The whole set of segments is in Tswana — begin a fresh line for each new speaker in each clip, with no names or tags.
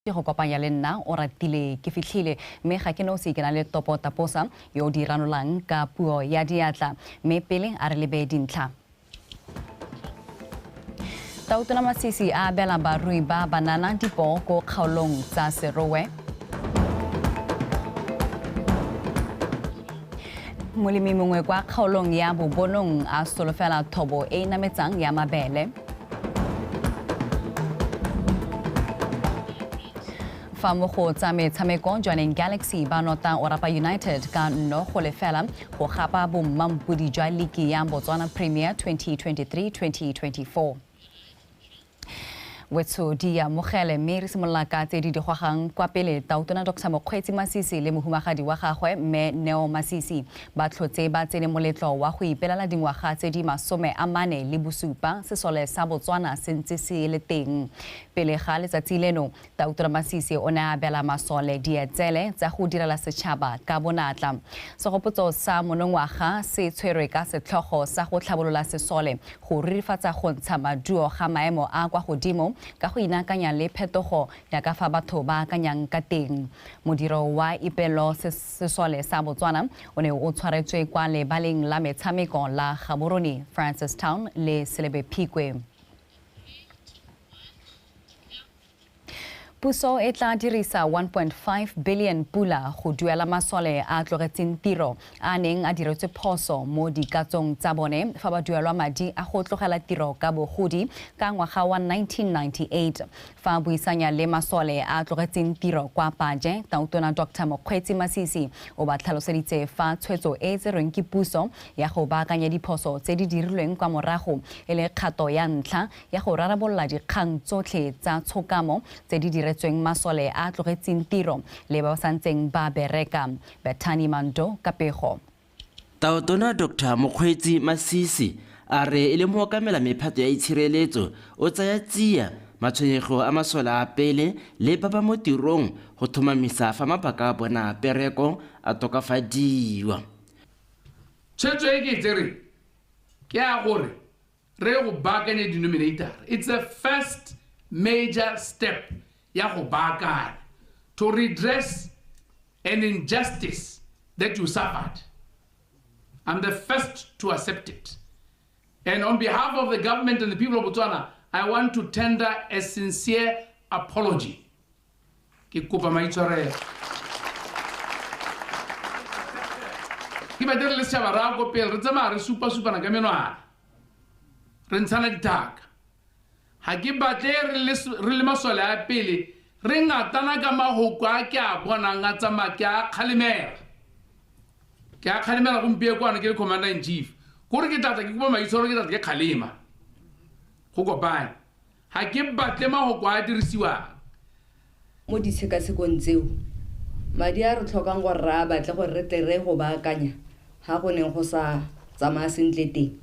Ke go kopanya le nna o ratile ke fitlhile mme ga ke nosi ke na le Topo Taposa yo o di ranolang ka puo ya diatla mme pele a re lebe dintlha. Tautona Masisi a abela barui ba banana dipoo ko kgaolong tsa Serowe. Molemi mongwe kwa kgaolong ya Bobonong a solofela thobo e e nametsang ya mabele. Fa mo go tsa metshameko, Jwaneng Galaxy ba nota Orapa United ka 0-0 go gapa bommampodi jwa liki ya Botswana Premier 2023-2024. Wetsho di amogele mme re simolola ka tse di digogang kwa pele. Tautona Dr Mokgweetsi Masisi le mohumagadi wa gagwe Mme Neo Masisi ba tlhotse ba tsene moletlo wa go ipelela dingwaga tse di 47 sesole sa Botswana se ntse se le teng. Pele ga letsatsi leno, Tautona Masisi o ne a abela masole dietsele tsa go direla setšhaba ka bonatla. Segopotso sa monongwaga se tshwerwe ka setlhogo sa go tlhabolola sesole go rurifatsa go ntsha maduo ga maemo a kwa godimo ka go inaakanya le phetogo ya ka fa batho ba akanyang ka teng. Modiro wa ipelo sesole sa Botswana o ne o tshwaretswe kwa lebaleng la metshameko la Gaborone, Francistown le Selebi Phikwe. Puso e tla dirisa 1.5 billion pula go duela masole a tlogetseng tiro a neng a diretswe phoso mo dikatsong tsa bone fa ba duelwa madi a go tlogela tiro ka bogodi ka ngwaga wa 1998. Fa buisanya le masole a tlogetseng tiro kwa Paje, Tautona Dr Mokgweetsi Masisi o ba tlhaloseditse fa tshwetso e e tserweng ke puso ya go baakanya diphoso tse di dirilweng kwa morago e le kgato ya ntlha ya go rarabolola dikgang tsotlhe tsa tshokamo tse di diretsweng masole a a tlogetseng tiro le ba ba santseng ba bereka. Bethany Mando ka pego.
Tautona Doctor Mokgweetsi Masisi a re e le mookamela mephato ya itshireletso o tsaya tsia matshwenyego a masole a pele le ba ba mo tirong go tlhomamisa fa mabaka a bona a pereko a tokafadiwa.
Tshwetso e ke e tsereng ke ya gore re go baakanya denominator. It's the first major step ya go baakanya, to redress an injustice that you suffered. I'm the first to accept it. And on behalf of the government and the people of Botswana, I want to tender a sincere apology. Ke kopa maitshwarelo. Ke batle re le setšhaba ra ko pele re tsamaya re supa-supana ka menwana, re ntshana dithaka. Ga ke batle re le masole a pele re ngatana ka mahoko a ke a bonang a tsamaya, ke a kgalemela. Ke a kgalemela gompieno kwano ke le commander in chief. Kore ke tlatla ke kopa maitshwaro, ke tlatla ke kgalema. Go kopane. Ga ke batle mahoko a a dirisiwang.
Mo ditshekatshekong tseo, madi a re tlhokang gore re a batle gore re tle re go baakanya ga go neng go sa tsamaya sentle teng,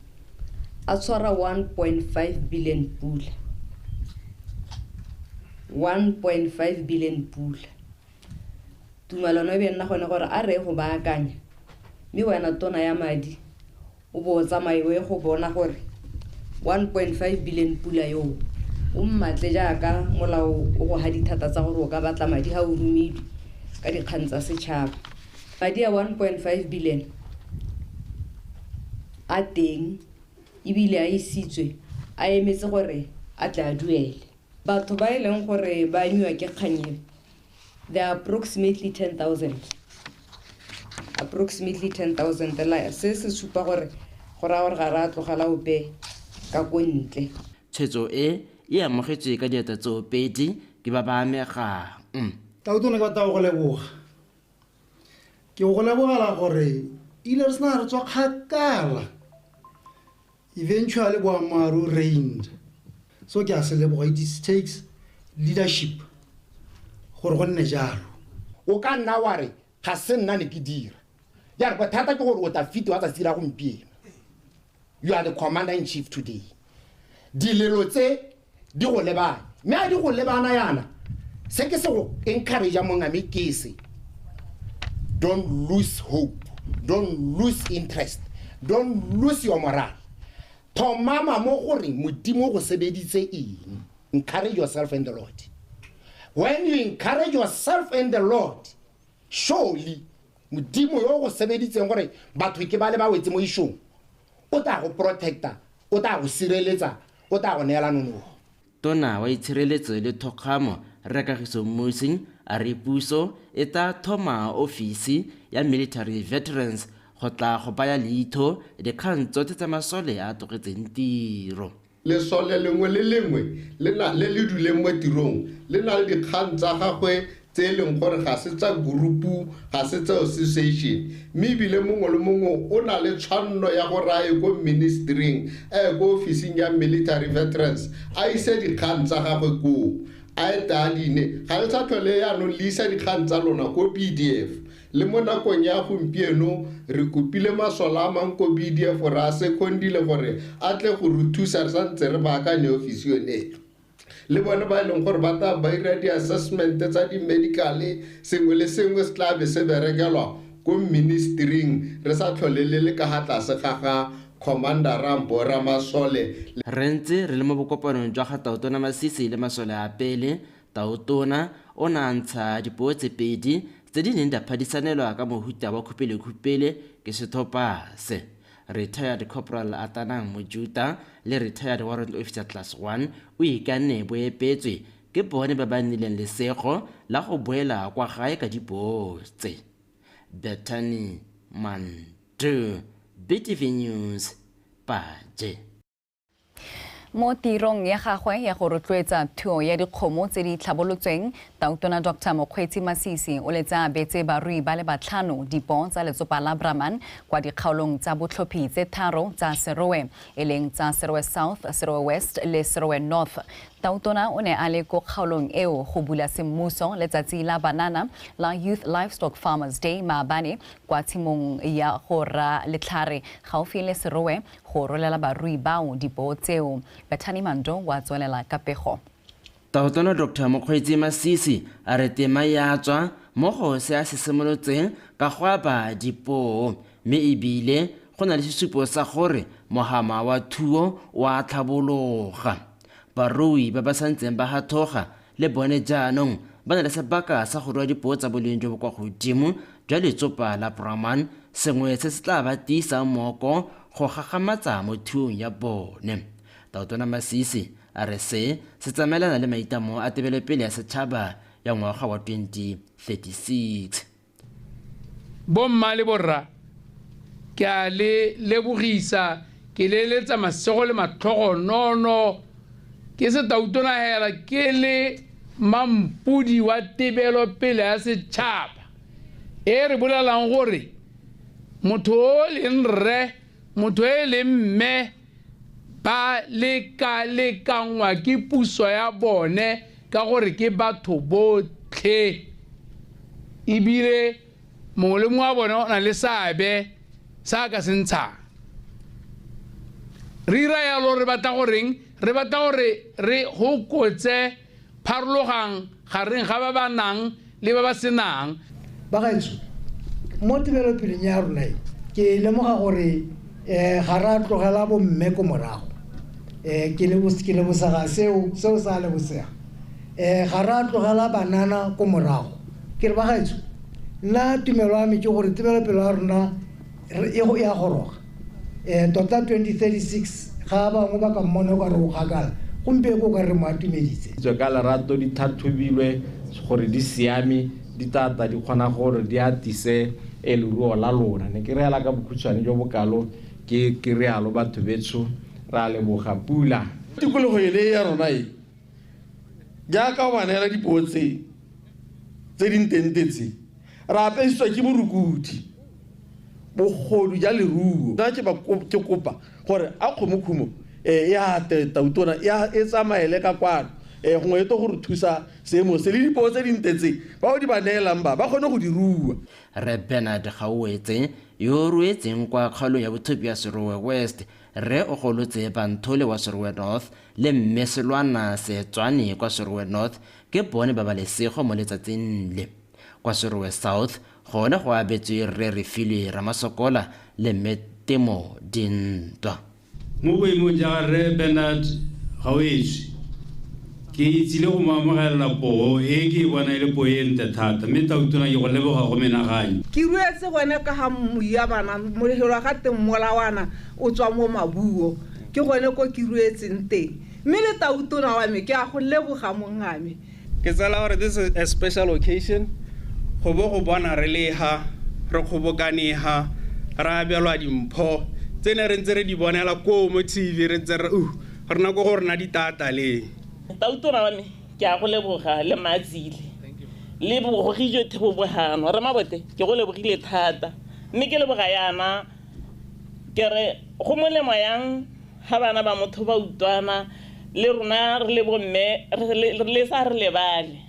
a tshwara 1.5 billion pula. 1.5 billion pula. Tumalano e be nna gone gore a re go baakanya, mme wena tona ya madi o bo o tsamaye o ye go bona gore 1.5 billion pula yoo o mmatle jaaka molao o go ha dithata tsa gore o ka batla madi ha o romilwe ka dikgang tsa setšhaba. Madi a 1.5 billion a teng ebile a isitswe a emetse gore a tle a duele. Batho ba e leng gore ba amiwa ke kgang e, there are approximately 10,000. Approximately 10,000. La, se se supa gore go raya gore ga re a tlogela ope ka ko ntle.
Tshwetso e e amogetswe ka diatla tsoopedi ke ba ba amegang.
Tautona ke batla go go leboga. Ke go lebogela gore ile re sena re tswa kgakala. Eventually boammaaruri reigned. So ke a se leboga, it takes leadership gore go nne jalo.
O ka nna wa re, Ga se nna ne ke dira. Jaanong bothata ke gore o tla fitiwa tsatsi la gompieno. You are the commander in chief today. Dilelo tse di go lebane. Mme a di go lebana yana, se ke se go encourage mongame ke se. Don't lose hope. Don't lose interest. Don't lose your morale. Thomama mo gore Modimo o go sebeditse eng. Encourage yourself in the Lord. When you encourage yourself in the Lord, surely Modimo yo go sebeditseng gore batho ke ba le ba wetse mo isong, o tla go protecta, o tla go sireletsa, o tla go neela nonofo.
Tona wa itshireletso le thokgamo Rre Kagiso Mmusi a re puso e tla thoma ofisi ya Military Veterans go tla go baya leitho dikgang tsotlhe tsa masole a tlogetseng tiro.
Lesole lengwe le lengwe le na le le duleng mo tirong le na le dikgang tsa gagwe tse e leng gore ga se tsa gurupu, ga se tsa association, mme ebile mongwe le mongwe o na le tshwanno ya gore a ye ko ministering, a ye ko ofising ya Military Veterans, a ise dikgang tsa gagwe koo, a ete a dine. Ga le sa tlhole yaanong le isa dikgang tsa lona ko BDF. Le mo nakong ya gompieno re kopile masole a mang ko BDF gore a secondile gore a tle go re thusa re santse re baakanye ofisi yone e. Le bone ba e leng gore ba tla ba ira di-assessment tsa di-medical, sengwe le sengwe se tla be se berekelwa ko ministering, re sa tlhole le le ka ga tlase ga ga Commander Rambo Ramasole.
Re ntse re le mo bokopanong jwa ga Tautona Masisi le masole a pele, Tautona o ne a ntsha dipuo tse pedi tse di neng di phadisanelwa ka mohuta wa khupele-khupele ke setlhopha se. Retired Corporal Atanang Mojuta le Retired Warrant Officer Class 1 o ikanne boepetswe ke bone ba ba nnileng lesego la go boela kwa gae ka dipuo tse. Bethany Mandu, BTV News, Paje.
Mo tirong ya gagwe ya go rotloetsa thuo ya dikgomo tse di tlhabolotsweng, Tautona Dr. Mokgweetsi Masisi o letse a abetse barui ba le batlhano dipoo tsa letsopa la Brahman kwa dikgaolong tsa botlhophi tse tharo tsa Serowe, e leng tsa Serowe South, Serowe West le Serowe North. Tautona o ne a le ko kgaolong eo go bula semmuso letsatsi la banana la Youth Livestock Farmers Day maabane kwa tshimong ya go ra letlhare gaufi le Serowe go rolela barui bao dipoo tseo. Bethany Mando wa tswelela ka pego.
Tautona Dr. Mokgweetsi Masisi a re tema ya tswa mo go se a se simolotseng ka go aba dipoo, mme ebile go na le sesupo sa gore mohama wa thuo wa tlhabologa. Barui ba ba santseng ba hathoga le bone jaanong ba na le sebaka sa go rua dipoo tsa boleng jo bo kwa godimo jwa letsopa la Brahman, sengwe se se tla ba tiisang moko go gagamatsa mo thuong ya bone. Tautona Masisi a re se se tsamaelana le maitlamo a tebelopele ya setšhaba ya ngwaga wa 2036.
Bomma le borra, ke a le lebogisa, ke le eletsa masego le matlhogonono, ke se Tautona hela ke le mampodi wa tebelopele ya setšhaba e re bolelang gore motho o leng rre, motho e leng mme ba leka-lekangwa ke puso ya bone ka gore ke batho botlhe, ebile mongwe le mongwe wa bone o na le seabe sa a ka se ntshang. Re ira yalo re batla goreng? Re batla gore re gokotse pharologang gareng ga ba ba nang le ba ba senang.
Bagaetsho, mo tebelopeleng ya rona e, ke lemoga gore ga ra tlogela bomme ko morago. Ke lebosega seo, seo sa lebosega. Ga ra tlogela banana ko morago. Ke re bagaetsho, nna tumelo ya me ke gore tebelopele ya rona e go ya goroga. Tota 2036 ga bangwe ba ka mmona o ka re o kgakala, gompieno o ka re mo atumeditse.
Tswe ka lerato di tlhatlhobilwe gore di siame, di tata di kgona gore di atise leruo la lona. Ne ke re yala ka bokhutshwane jo bokalo, ke rialo batho betsho, ra leboga pula.
Tikologo ele ya rona e, jaaka o ba neela dipuo tse di ntente tse, ra apesitswa ke borukudi, bogodu ja leruo. Nna ke kopa gore a kgomokhumo ya Tautona ya e tsamaele ka kwano, gongwe e tlo go re thusa seemo se le dipuo tse dinte tse bao di ba neelang ba kgone go di rua.
Rre Bernard Gaoetse yo o ruetseng kwa kgaolong ya bothopi ya Serowe West, Rre Ogolotse Banthole wa Serowe North le Mme Selwana Setswane kwa Serowe North ke bone ba ba lesego mo letsatsing le. Kwa Serowe South gone go abetswe Rre Refilwe Ramasokola le Mme Temo Dintwa.
Mo boemong ja Rre Bernard Gaoetse, Ke itsile go mo amogelela poo e ke e bona e le poo e ntle thata, mme tautona ke go leboga go menaganye.
Ke ruetse gone ka ga moya bana molelo ga teng molawana o tswa mo mabuo, ke gone ko ke ruetseng teng, mme le tautona wa me ke a go leboga mongame.
Ke tsela gore this is a special occasion go bo go bona re le ha re kgobokane ha re abelwa dimpho tse ne re ntse re di bonela koo mo TV, re ntse re re nako go rena ditata leng.
Tautona wa me ke a go leboga le matsile le bogogi jo bo re mabote ke go lebogile thata, mme ke leboga yana ke re go molemo yang ga bana ba motho ba utlwana le rona re le bomme re le sa re lebale.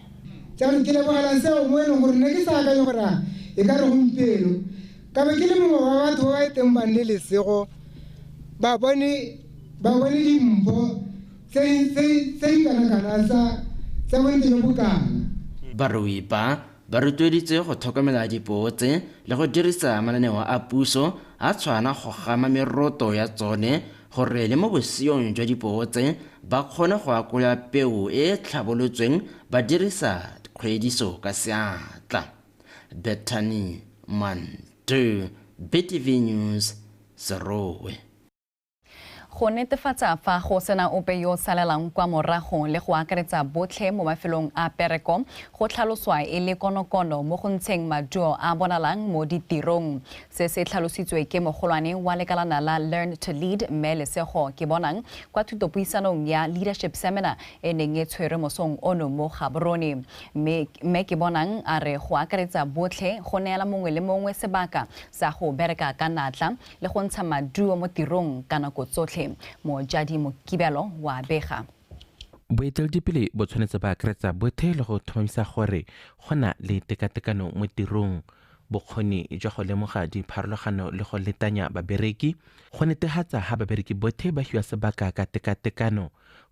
Jaanong ke lebogela seo mo e leng gore ne ke sa akanye gore e ka re gompieno ka be ke le mongwe wa batho ba ba teng ba nne lesego ba bone dimpho tse di kana-kana tsa bontle jo bokana.
Barui ba ba rotloeditswe go tlhokomela dipoo tse le go dirisa mananeo a puso a tshwana go gama meroto ya tsone gore le mo boseong jwa dipoo tse ba kgone go akola peo e e tlhabolotsweng ba dirisa kgwediso ka seatla. Bethany Mantu, BTV News, Serowe.
Go netefatsa fa go sena ope yo salelang kwa morago le go akaretsa botlhe mo mafelong a pereko go tlhaloswa e le konokono mo go ntsheng maduo a bonalang mo ditirong. Se se tlhalositswe ke mogolwane wa lekalana la Learn to Lead mme Lesego ke bonang kwa thutopuisanong ya Leadership Seminar e neng e tshwerwe mosong ono mo Gaborone. Mme ke bonang a re go akaretsa botlhe go neela mongwe le mongwe sebaka sa go bereka ka natla le go ntsha maduo mo tirong ka nako tsotlhe. Mojadi Mokibelo wa bega.
Boeteledipele bo tshwanetse ba akaretsa botlhe le go tlhomamisa gore go na le tekatekano mo tirong, bokgoni jwa go lemoga dipharologano le go letanya babereki, go netefatsa ha babereki botlhe ba fiwa sebaka ka tekatekano,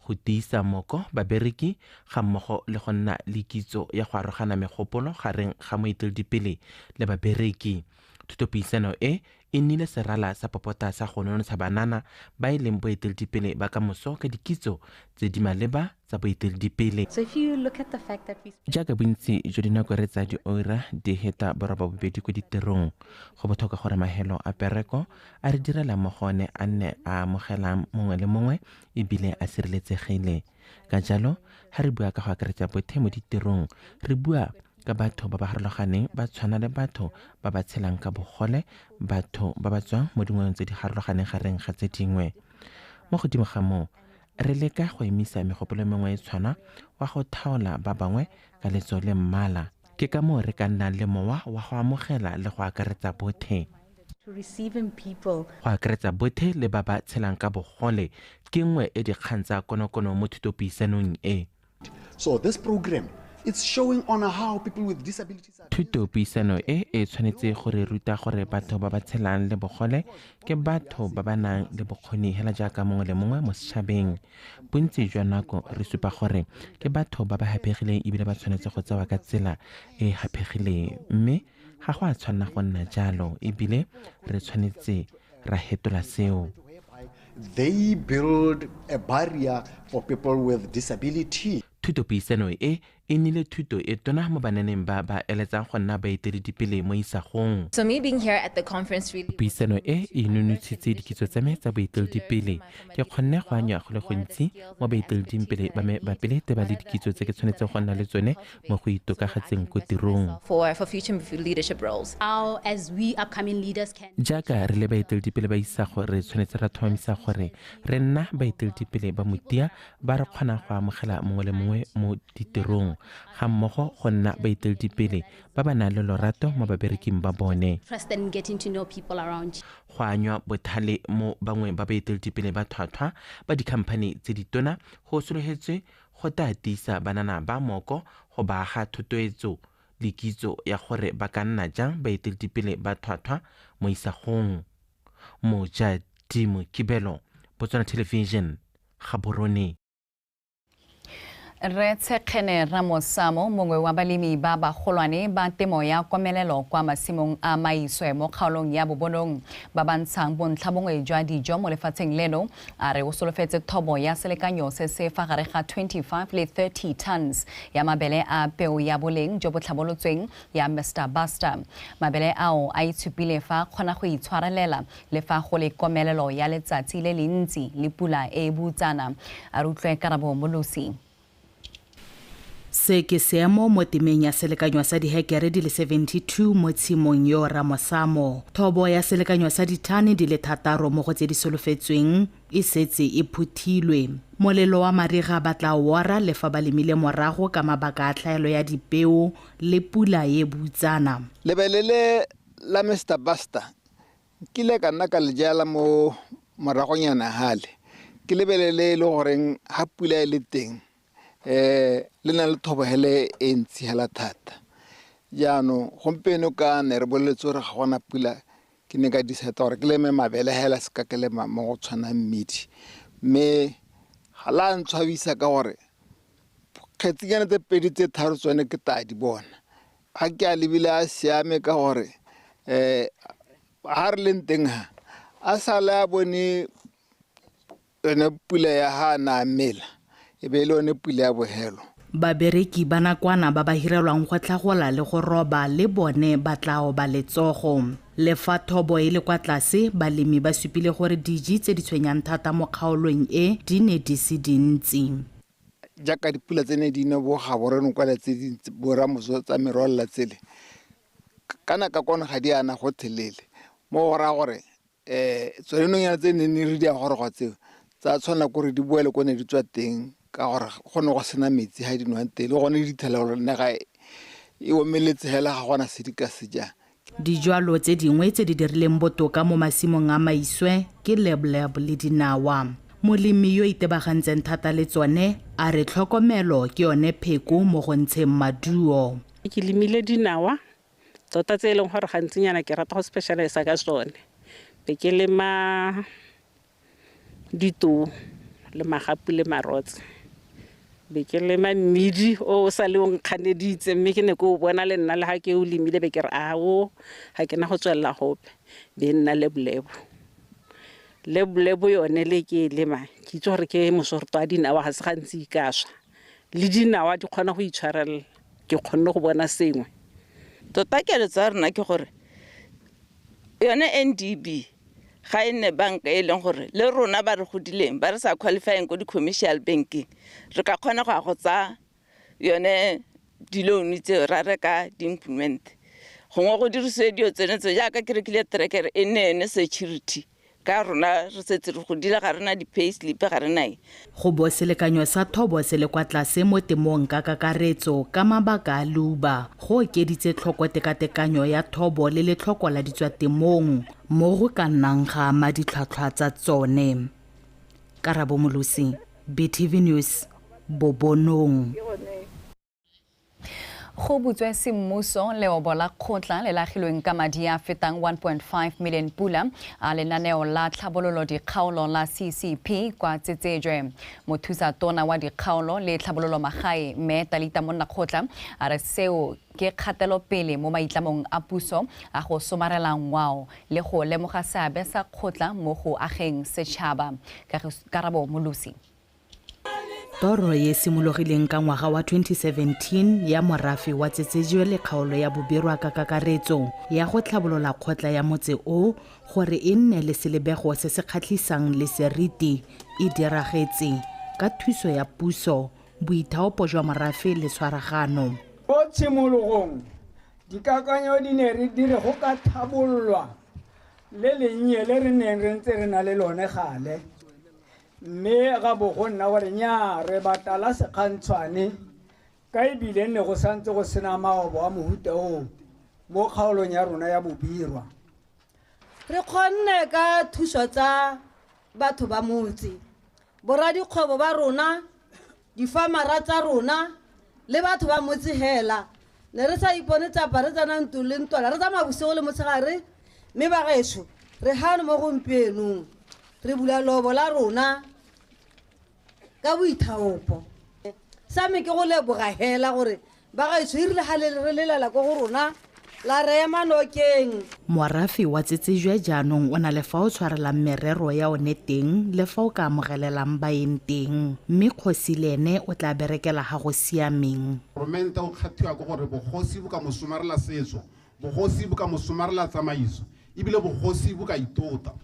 go tiisa moko babereki ga mmogo le go nna le kitso ya go arogana megopolo gareng ga moeteledipele le babereki. Thutopuisano e e nnile serala sa popota sa go nonotsha banana ba e leng boeteledipele ba kamoso ka dikitso tse di maleba tsa boeteledipele. Jaaka bontsi jwa dinako re tsa dioura di heta 8 ko ditirong, go botlhokwa gore mahelo a pereko a re direla mo go one a nne a amogelang mongwe le mongwe ebile a sireletsegile. Ka jalo ha re bua ka go akaretsa botlhe mo ditirong, re bua ka batho ba ba harologaneng ba tshwana le batho ba ba tshelang ka bogole, batho ba ba tswang mo dingweng tse di harologaneng gareng ga tse dingwe. Mo godimo ga moo, re leka go emisa megopolo mengwe e tshwana wa go thaola ba bangwe ka letso le mmala. Ke ka moo re ka nnang le mowa wa go amogela le go akaretsa botlhe. Go akaretsa botlhe le ba ba tshelang ka bogole ke nngwe e dikgang tsa konokono mo thutopuisanong e.
So this program, it's showing on how people with disabilities are.
Thutopuisano e e tshwanetse go re ruta gore batho ba ba tshelang le bogole ke batho ba ba nang le bokgoni hela jaaka mongwe le mongwe mo setšhabeng. Bontsi jwa nako re supa gore ke batho ba ba haphegileng ebile ba tshwanetse go tsewa ka tsela e haphegileng, mme ga go a tshwanna go nna jalo ebile re tshwanetse ra hetola seo.
They build a barrier for people with disability.
Thutopuisano e e nnile thuto e tona mo bananeng ba ba eletsang go nna baeteledipele mo isagong.
So me being here at the conference really
Puisano e e nonotshitse dikitso tsa me tsa boeteledipele. Ke kgonne go anya go le gontsi mo baeteledipele ba me ba pele teba le dikitso tse ke tshwanetseng go nna le tsone mo go itokagatseng ko tirong.
For future leadership roles.
How as we upcoming leaders can
Jaaka re le baeteledipele ba isago, re tshwanetse ra tlhomamisa gore re nna baeteledipele ba motia ba re kgonang go amogela mongwe le mongwe mo ditirong, ga mmogo go nna baeteledipele ba ba nang le lorato mo babereking ba bone.
Trust and getting to know people around you.
Go anywa bothale mo bangwe ba baeteledipele ba tlhwatlhwa ba dikhamphani tse ditona go sologetswe go tla tiisa banana ba moko go ba aga thotloetso le kitso ya gore ba ka nna jang baeteledipele ba tlhwatlhwa mo isagong. Mojadimo Kibelo, Botswana Television, Gaborone.
Re Tshekgene Ramosamo, mongwe wa balemi ba bagolwane ba temo ya komelelo kwa masimong a Maiswe mo kgaolong ya Bobonong ba ba ntshang bontlhabongwe jwa dijo mo lefatsheng leno, a re o solofetse thobo ya selekanyo se se fa gare ga 25 le 30 tons ya mabele a peo ya boleng jo bo tlhabolotsweng ya Mr Buster. Mabele ao a itshupile fa kgona go itshwarelela le fa go le komelelo ya letsatsi le le ntsi le pula e e butsana. A re utlwe Karabo Molosi.
Se ke seemo mo temeng ya selekanyo sa dihekere di le 72 mo tshimong yo Ramosamo. Thobo ya selekanyo sa dithane di le 6 mo go tse di solofetsweng e setse e phuthilwe. Molelo wa mariga ba tla ora le fa ba lemile morago ka mabaka a tlhaelo ya dipeo le pula e butsana.
Lebele le la Mr Buster nkile ka nna ka le jala mo moragonyana hale. Ke lebele le le goreng ha pula e le teng le na le thobo hele e ntsi hela thata. Jaanong gompieno ka ne re boleletse gore ga gona pula, ke ne ka decide gore ke leme mabele hela se ka ke lema mo go tshwanang mmidi. Mme ga la ntshwabisa ka gore kgetsinyana tse 2 tse 3 tsone ke tla di bona. Ga ke a lebile a siame ka gore ha re leng teng ha a sale a bone yone pula ya ha na mela, e be le yone pula ya bohelo.
Babereki ba nakwana ba ba hirelwang go tlhagola le go roba le bone ba tla oba letsogo. Le fa thobo e le kwa tlase, balemi ba supile gore diji tse di tshwenyang thata mo kgaolong e di ne di se dintsi.
Jaaka dipula tse ne di ne bo Gaborone kwale tse dintsi, bo Ramoso tsa merwalela tsele, kana ka kwano ga di ana go thelele. Mo go raya gore tsone nonyana tse ne re di a goroga tseo tsa tshwanela kore di boele ko ne di tswa teng, ka gore go ne go sena metsi ha di nwang teng, le gone dithela gore naga e omeletse hela ga gona se di ka se jang.
Dijwalo tse dingwe tse di dirileng botoka mo masimong a Maiswe ke lebleb le dinawa. Molemi yo itebagantseng thata le tsone a re tlhokomelo ke yone pheko mo go ntsheng maduo.
Ke lemile dinawa tota tse e leng gore gantsinyana ke rata go specialise ka tsone. Be ke lema ditoo le magapu le marotse. Be ke lema mmidi o sa le o nkganeditse, mme ke ne ke o bona le nna le ha ke o lemile be ke re a o ga ke na go tswelela gope. Be nna lebolebo. Lebolebo yone le ke e lema, ke itse gore ke mosorto a dinawa ga se gantsi e ka swa. Le dinawa di kgona go itshwarelela, ke kgonne go bona sengwe.
Tota keletso ya rona ke gore yone NDB ga e nne banka e leng gore le rona ba re godileng ba re sa qualifying ko di-commercial banking, re ka kgona go ya go tsaya yone di-loan tseo ra reka di-implement. Gongwe go dirisiwe dilo tsone tseo jaaka ke rekile terekere e nne yone security, ka rona re setse re godile ga rena di-pay slip ga rena eng.
Go bo selekanyo sa thobo se le kwa tlase mo temong ka kakaretso ka mabaka a leuba go okeditse tlhoko tekatekanyo ya thobo le letlhoko la ditswatemong mo go ka nnang ga ama ditlhwatlhwa tsa tsone. Karabo Molosi, BTV News, Bobonong.
Go butswe semmuso leobo la kgotla le lagilweng ka madi a fetang 1.5 million pula a lenaneo la tlhabololo dikgaolo la CCP kwa Tsetsejwe. Mothusa tona wa dikgaolo le tlhabololo magae mme Talita Monnakgotla a re seo ke kgatelopele mo maitlamong a puso a go somarela ngwao le go lemoga seabe sa kgotla mo go ageng setšhaba. Karabo Molosi.
Toro e simologileng ka ngwaga wa 2017 ya morafe wa Tsetsejwe le kgaolo ya Bobirwa ka kakaretso ya go tlhabolola kgotla ya motse o gore e nne le selebego se se kgatlhisang le seriti e diragetse ka thuso ya puso, boithaopo jwa morafe le tshwaragano.
Mo tshimologong dikakanyo di ne re dire go ka tlhabololwa le lennye le re neng re ntse re na le lone gale, mme ga bo go nna gore nnyaa re batla la sekgantshwane ka ebile nne go santse go sena maobo a mohuta oo mo kgaolong ya rona ya Bobirwa.
Re kgonne ka thuso tsa batho ba motse, boradikgwebo ba rona, difamara tsa rona le batho ba motse hela. Ne re sa ipone tsapa re tsena ntlo le ntwana, re tsamaya bosigo le motshegare, mme bagaetsho re gano mo gompienong re bula lobo la rona ka boithaopo. Sa me ke go leboga hela gore ba gaetsho e rile ga le re lelela ko go rona la re ema nokeng.
Morafe wa Tsetsejwe jaanong o na le fa o tshwarelang merero ya one teng le fa o ka amogelelang baeng teng, mme kgosi le ene o tla berekela ga go siameng.
Goromente o kgathiwa ke gore bogosi bo ka mo somarela setso, bogosi bo ka mo somarela tsamaiso, ebile bogosi bo ka itota.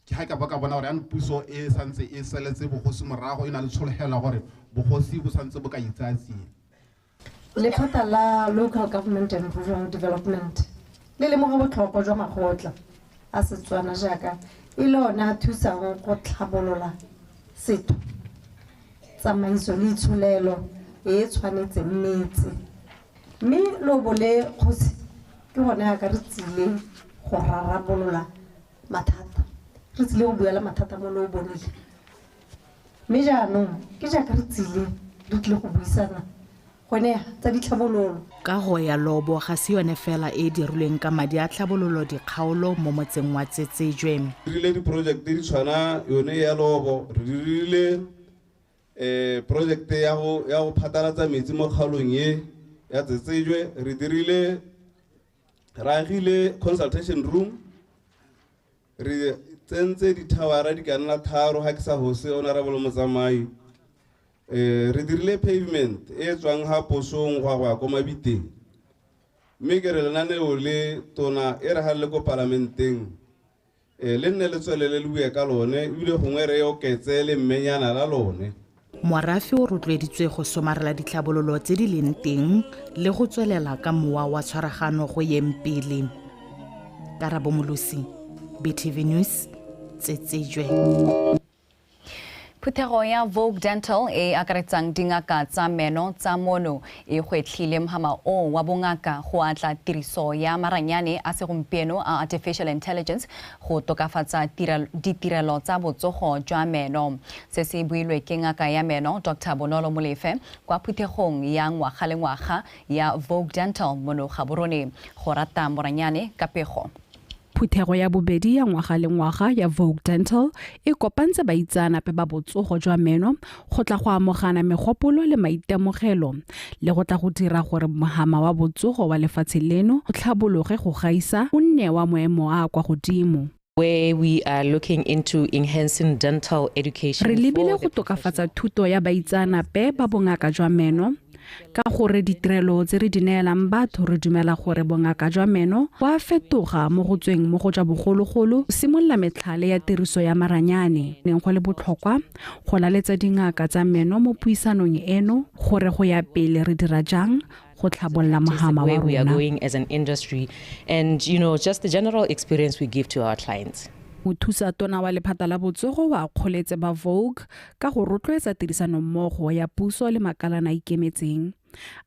Ke ga ka ba ka bona gore jaanong puso e santse e saletse bogosi morago, e na le tshologelo gore bogosi bo santse bo ka itsaya tsia.
Lephata la Local Government and Rural Development le lemoga botlhokwa jwa makgotla a Setswana jaaka e le one a thusang go tlhabolola setho, tsamaiso le itsholelo e e tshwanetseng metse. Mme lobo le kgosi ke gone yaka re tsile go rarabolola mathata, re tsile go buela mathata mo loobong le. Mme jaanong ke jaaka re tsile re tlile go buisana gone tsa ditlhabololo.
Kago ya lobo ga se yone fela e e dirilweng ka madi a tlhabololo dikgaolo mo motseng wa Tsetsejwe.
Re dirile diprojekte di tshwana yone ya lobo, re dirile projekte ya go phatlalatsa metsi mo kgaolong e ya Tsetsejwe, re dirile re agile consultation room, re tsentse dithawara di ka nna 3 ga ke sa hose honorable motsamai. Re dirile pavement e tswang ga posong go ya ko Mabiteng. Mme ke re lenaneo le tona e re ga le ko palamenteng, le nne le tswelele le bue ka lone, ebile gongwe re oketse le mmenyana la lone.
Morafe o rotloeditswe go somarela ditlhabololo tse di leng teng le go tswelela ka mowa wa tshwaragano go yeng pele. Karabo Molosi, BTV News, Tsetsejwe.
Phuthego ya Vogue Dental e akaretsang dingaka tsa meno tsa mono e gwetlhile mhama o wa bongaka go atla tiriso ya maranyane a segompieno a artificial intelligence go tokafatsa ditirelo tsa botsogo jwa meno. Se se builwe ke ngaka ya meno Dr. Bonolo Molefe kwa phuthegong ya ngwaga le ngwaga ya Vogue Dental mono Gaborone. Go rata moranyane ka pego.
Phuthego ya bobedi ya ngwaga le ngwaga ya Vogue Dental e kopantse baitseanape ba botsogo jwa meno go tla go amogana megopolo le maitemogelo le go tla go dira gore mohama wa botsogo wa lefatshe leno o tlhabologe go gaisa o nne wa maemo a kwa godimo.
Where we are looking into enhancing dental education.
Re lebile go tokafatsa thuto ya baitseanape ba bongaka jwa meno ka gore ditirelo tse re di neelang batho re dumela gore bongaka jwa meno bo a fetoga mo go tsweng mo go jwa bogologolo go simolola metlhale ya tiriso ya maranyane. Neng go le botlhokwa go laletsa dingaka tsa meno mo puisanong eno gore go ya pele re dira jang go tlhabolola mohama wa
Where we are
rona.
going as an industry and just the general experience we give to our clients.
Mothusa tona wa lephata la botsogo wa akgoletse ba Vogue ka go rotloetsa tirisanommogo ya puso le makalana a ikemetseng.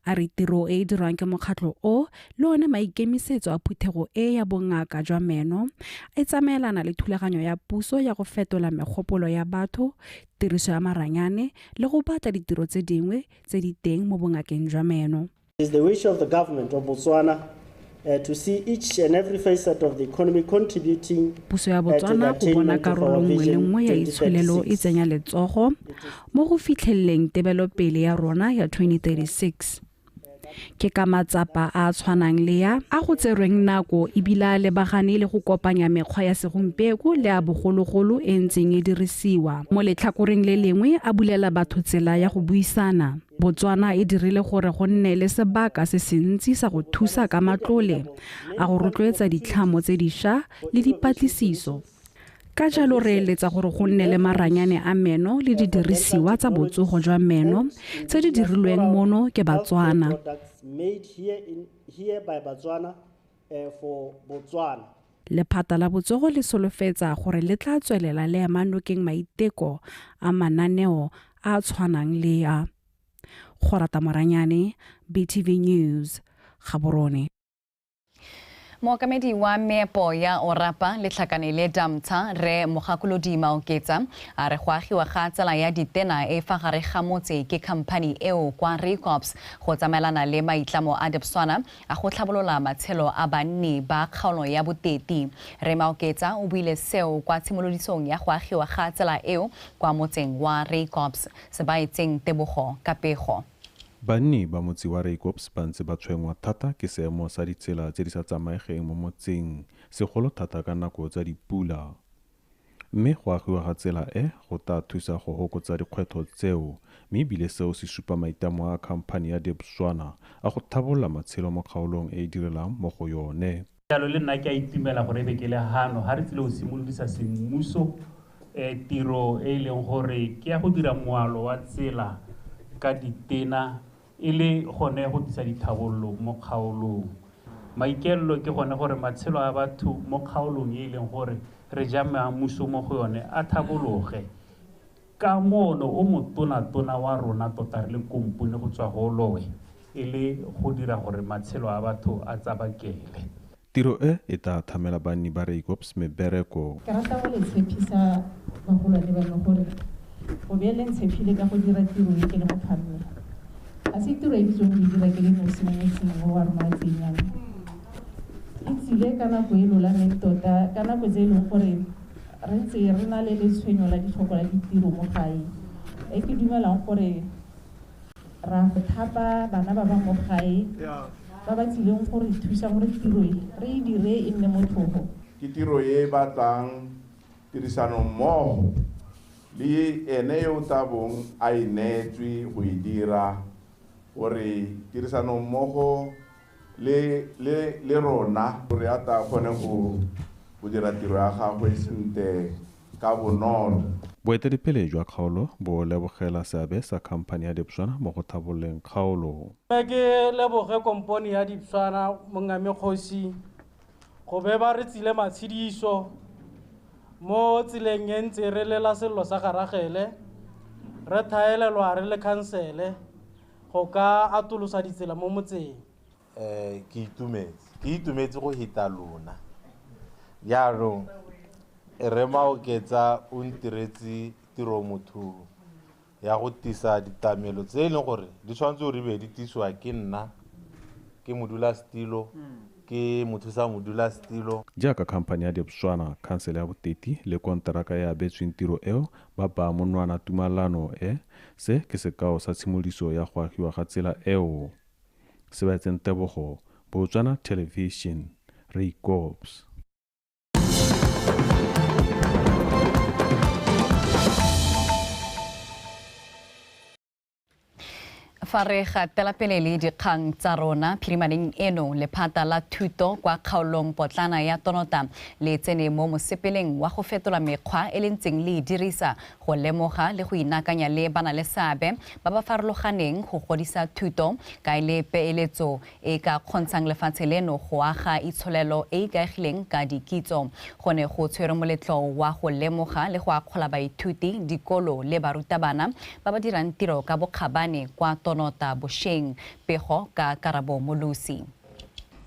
A re tiro e e dirwang ke mokgatlho o le one maikemisetso a phuthego e ya bongaka jwa meno e tsamaelana le thulaganyo ya puso ya go fetola megopolo ya batho, tiriso ya maranyane le go batla ditiro tse dingwe tse di teng mo bongakeng jwa meno.
It is the wish of the government of Botswana to see each and every facet of the economy contributing
Puso ya
to the
Botswana go bona
attainment of our
karolo nngwe le
vision
nngwe ya itsholelo e
2036.
tsenya letsogo mo go fitlheleleng tebelopele ya rona ya 2036. Ke ka matsapa a a tshwanang le ya a go tserweng nako ebile a lebagane le go kopanya mekgwa ya segompieno le a bogologolo e ntseng e dirisiwa. Mo letlhakoreng le lengwe a bulela batho tsela ya go buisana. Botswana e dirile gore go nne le sebaka se sentsi sa go thusa ka matlole a go rotloetsa ditlhamo tse dišwa le dipatlisiso. Ka jalo re eletsa gore go nne le maranyane a meno le didirisiwa tsa botsogo jwa meno tse di dirilweng mono ke Batswana.
Products made here by Botswana, for Botswana.
Lephata la botsogo le solofetsa gore le tla tswelela le ema nokeng maiteko a mananeo a a tshwanang le a. Go rata Moranyane, BTV News, Gaborone.
Mookamedi wa meepo ya Orapa Letlhakane le Damtsha Rre Mogakolodi Maoketsa a re go agiwa ga tsela ya ditena e fa gare ga motse ke khamphani eo kwa Rakops go tsamaelana le maitlamo a Debswana a go tlhabolola matshelo a banni ba kgaolo ya Boteti. Rre Maoketsa o buile seo kwa tshimolodisong ya go agiwa ga tsela eo kwa motseng wa Rakops. Sebaetseng Tebogo ka pego.
Banni ba motse wa Rakops ba ntse ba tshwenngwa thata ke seemo sa ditsela tse di sa tsamaegeng mo motseng, segolo thata ka nako tsa dipula. Mme go agiwa ga tsela e go tla thusa go fokotsa dikgwetlho tseo, mme ebile seo se supa maitlamo a khamphani ya Debswana a go tlhabolola matshelo mo kgaolong e e direlang mo go yone.
Jalo le nna ke a itumela gore e be ke le hano ha re tsile go simolodisa semmuso tiro e leng gore ke ya go dira moalo wa tsela ka ditena e le gone go tlisa dithabollo mo kgaolong. Maikaelelo ke gone gore matshelo a batho mo kgaolong e leng gore re ja mmuso mo go yone a thabologe. Ka mono o motona-tona wa rona tota re le kompone go tswa go Lowe e le go dira gore matshelo a batho a tsabakele.
Tiro e e tla thamela banni ba Rakops mebereko.
Ke rata go le tshepisa bagolwane ba me gore go be le ntshepile ka go dira tiro e ke le mophamme. A se tiro e ke tswang go e dira ke le nosi mo motseng o wa rona wa Tsenyane. E tsile ka nako e lolameng tota, ka nako tse e leng gore re ntse re na le letshwenyo la ditlhoko la ditiro mo gae. E ke dumelang gore ra go thapa bana ba ba mo gae ba ba tsileng go re thusa gore tiro e re e dire e nne motlhofo.
Ke tiro e e batlang tirisanommogo le ene yo o tla bong a e neetswe go e dira, gore tirisanommogo le rona gore a tla kgone go dira tiro ya gagwe sentle ka bonolo.
Boeteledipele jwa kgaolo bo lebogela seabe sa khamphani ya Debswana mo go tlhabololeng kgaolo.
Ke leboge kompone ya Debswana mongame kgosi go be ba re tsile matshediso mo tseleng e ntse re lela sello sa garagele, re thaelelwa re le khansele go ka atolosa ditsela mo motseng.
Ke itumetse go heta lona. Jaanong Rre Maoketsa o ntiretse tiro motho ya go tisa ditlamelo tse e leng gore di tshwanetse gore be di tisiwa ke nna, ke modulasetilo, ke mothusa modulasetilo.
Jaaka khamphani ya Debswana, khansele ya Boteti le konteraka e abetsweng tiro eo ba baya monwana tumalano e, se ke sekao sa tshimolodiso ya go agiwa ga tsela eo. Sebaetseng Tebogo, Botswana Television, Rakops.
Fa re gatela pele le dikgang tsa rona phirimaneng eno, lephata la thuto kwa kgaolong potlana ya Tonota le tsene mo mosepeleng wa go fetola mekgwa e le ntseng le e dirisa go lemoga le go inaakanya le bana le seabe ba ba farologaneng go godisa thuto ka e le peeletso e ka kgontshang lefatshe leno go aga itsholelo e ikaegileng ka dikitso. Go ne go tshwerwe moletlo wa go lemoga le go akgola baithuti, dikolo le barutabana ba ba dirang tiro ka bokgabane kwa Tonota bosheng. Pego ka Karabo Molusi.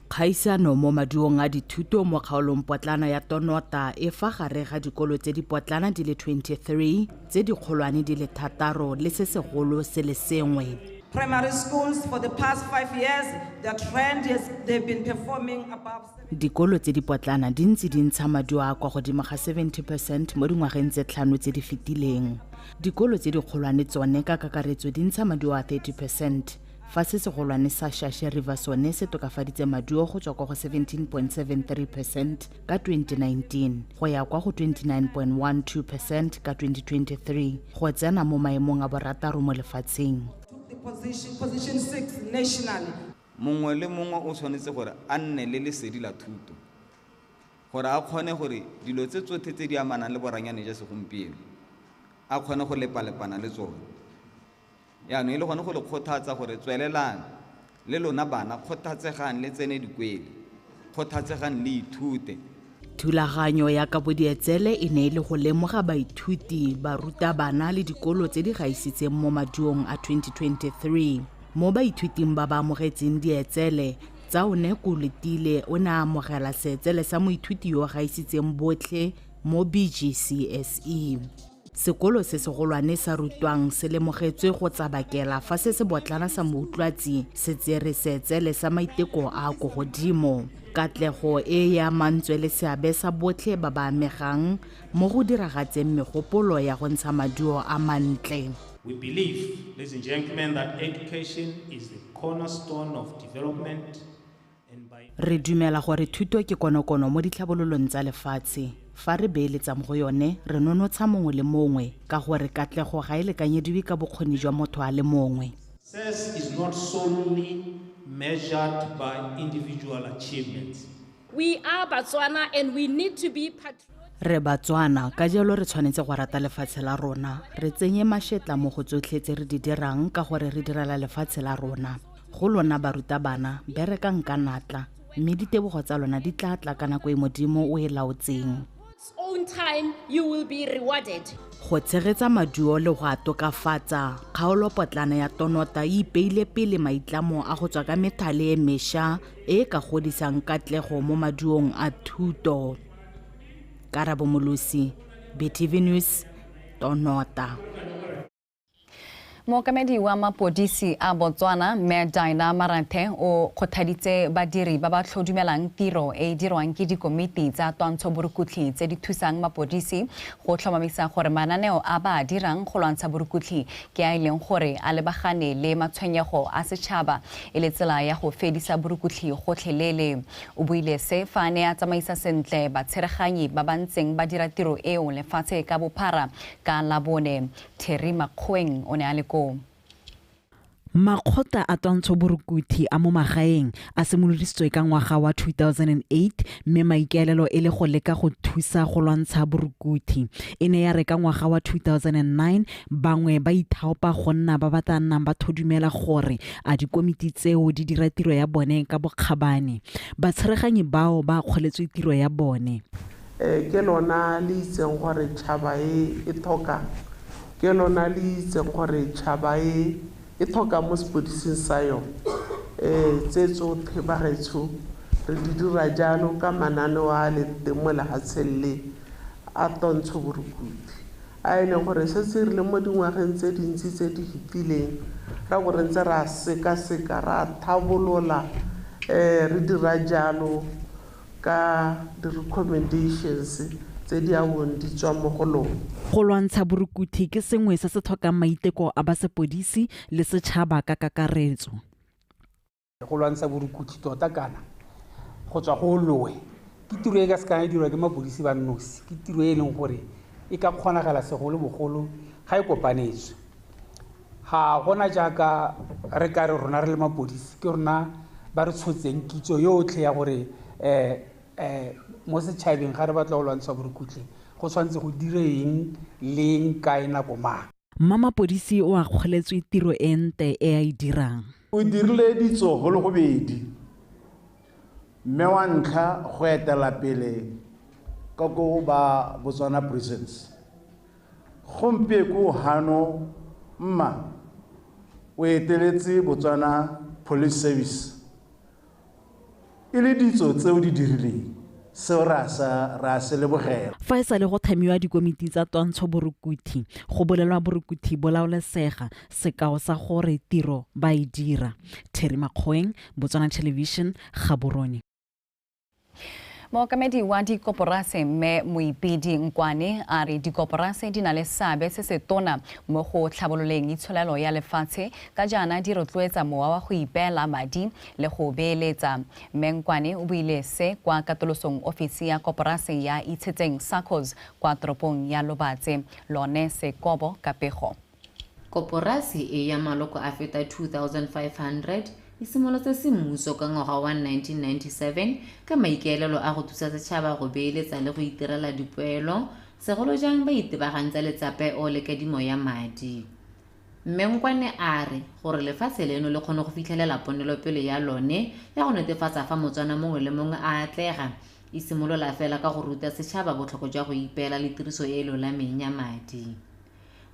Kgaisano mo maduong a dithuto mo kgaolong potlana ya Tonota e fa gare ga dikolo tse di potlana di le 23, tse dikgolwane di le 6 le se segolo se le sengwe.
Primary schools for the past 5 years, the trend is they've been performing above.
Dikolo tse di potlana di ntse di ntsha maduo a kwa godimo ga 70% mo dingwageng tse 5 tse di fetileng. Dikolo tse dikgolwane tsone ka kakaretso di ntsha maduo a 30%, fa se segolwane sa Shashe River sone se tokafaditse maduo go tswa kwa go 17.73% ka 2019 go ya kwa go 29.12% ka 2023, go tsena mo maemong a borataro mo lefatsheng.
Position 6 nationally.
Mongwe le mongwe o tshwanetse gore a nne le lesedi la thuto, gore a kgone gore dilo tse tsotlhe tse di amanang le boranyane jwa segompieno a kgone go lepalepana le tsone. Jaanong e le gone go le kgothatsa gore tswelelang le lona bana, kgothatsegang le tsene dikwele, kgothatsegang le ithute.
Thulaganyo ya kabodietsele e ne e le go lemoga baithuti, barutabana le dikolo tse di gaisitseng mo maduong a 2023. Mo baithuting ba ba amogetseng dietsele, Tsaone Koletile o ne a amogela seetsele sa moithuti yo o gaisitseng botlhe mo BGCSE. Sekolo se segolwane sa Rutwang se lemogetswe go tsabakela fa se se botlana sa Moutlwatsi se tsere seetsele sa maiteko a a ko godimo. Katlego e e amantswe le seabe sa botlhe ba ba amegang mo go diragatseng megopolo ya go ntsha maduo a mantle.
We believe, ladies and gentlemen, that education is the cornerstone of development.
Re dumela gore thuto ke konokono mo ditlhabololong tsa lefatshe. Fa re beeletsa mo go yone, re nonotsha mongwe le mongwe ka gore katlego ga e lekanyediwe ka bokgoni jwa motho a le mongwe.
Success is not solely measured by individual achievements.
We are Batswana and we need to be patriotic.
Re Batswana, ka jalo re tshwanetse go rata lefatshe la rona. Re tsenye mašetla mo go tsotlhe tse re di dirang ka gore re direla lefatshe la rona. Go lona barutabana, berekang ka natla, mme ditebogo tsa lona di tla tla ka nako e Modimo o e laotseng.
Own time, you will be rewarded.
Go tshegetsa maduo le go a tokafatsa, kgaolopotlana ya Tonota e ipeile pele maitlamo a go tswa ka methale e mešwa e e ka godisang katlego mo maduong a thuto. Karabo Molosi, BTV News, Tonota.
Mookamedi wa mapodisi a Botswana, Mme Dinah Marathe, o kgothaditse badiri ba ba tlhodumelang tiro e e dirwang ke dikomiti tsa twantsho borukutlhi tse di thusang mapodisi go tlhomamisa gore mananeo a ba a dirang go lwantsha borukutlhi ke a e leng gore a lebagane le matshwenyego a setšhaba e le tsela ya go fedisa borukutlhi gotlhelele. O buile se fa a ne a tsamaisa sentle batshereganyi ba ba ntseng ba dira tiro eo lefatshe ka bophara ka Labone. Terry Makgoeng o ne a le koo.
Makgotla a twantsho borukuthi a mo magaeng a simolodisitswe ka ngwaga wa 2008 mme maikaelelo e le go leka go thusa go lwantsha borukuthi. E ne ya re ka ngwaga wa 2009 bangwe ba ithaopa go nna ba ba tla nnang ba thodumela gore a dikomiti tseo di dira tiro ya bone ka bokgabane. Batshereganyi bao ba akgoletswe tiro ya bone.
Ke lona le itseng gore tšhaba e e tlhokang, ke lona le itseng gore tšhaba e e tlhoka mo sepodising sa yone. Tse tsotlhe bagaetsho re di dira jalo ka mananeo a le teng mo lefatsheng le a twantsho borukutlhi, a e leng gore setse re le mo dingwageng tse dintsi tse di fetileng ra bo re ntse ra sekaseka, ra thabolola, re dira jalo ka di-recommendations tse di a bong di tswa mo go lona.
Go lwantsha borukuthi ke sengwe se se tlhokang maiteko a ba sepodisi le setšhaba ka kakaretso.
Go lwantsha borukuthi tota kana go tswa go lowe ke tiro e ka se kang e dirwa ke mapodisi ba nosi, ke tiro e e leng gore e ka kgonagala segolobogolo ga e kopanetswe. Ga gona jaaka re ka re rona re le mapodisi ke rona ba re tshotseng kitso yotlhe ya gore mo setšhabeng ga re batla go lwantsha borukutlhi go tshwanetse go dire eng, leng, kae, nako mang.
Mma mapodisi o akgoletswe tiro e nte e a e dirang.
O dirile ditso go le gobedi, mme wa ntlha go etela pele ka ko ba Botswana Prisons. Gompieko hano mma o eteletse Botswana Police Service. E le ditso tseo di dirileng, seo ra se lebogela.
Fa e sale go tlhamiwa dikomiti tsa twantsho borukuthi, go bolelwa borukuthi bo laolesega, sekao sa gore tiro ba e dira. Terry Makgoeng, Botswana Television, Gaborone.
Mookamedi wa dikoporase Mme Moipidi Nkwane a re dikoporase di na le seabe se se tona mo go tlhabololeng itsholelo ya lefatshe ka jaana di rotloetsa mowa wa go ipeela madi le go beeletsa. Mme Nkwane o buile se kwa katolosong ofisi ya koporase ya Itshetseng SACCOS kwa toropong ya Lobatse. Lone Sekobo ka pego.
Koporase e ya maloko a feta 2500 e simolotse semmuso ka ngwaga wa 1997 ka maikaelelo a go thusa setšhaba go beeletsa le go itirela dipoelo, segolo jang ba itebagantse le tsapeo le kadimo ya madi. Mme Nkwane a re gore lefatshe leno le kgone go fitlhelela ponelopele ya lone ya go netefatsa fa Motswana mongwe le mongwe a atlega, e simolola fela ka go ruta setšhaba botlhokwa jwa go ipeela le tiriso e e lolameng ya madi.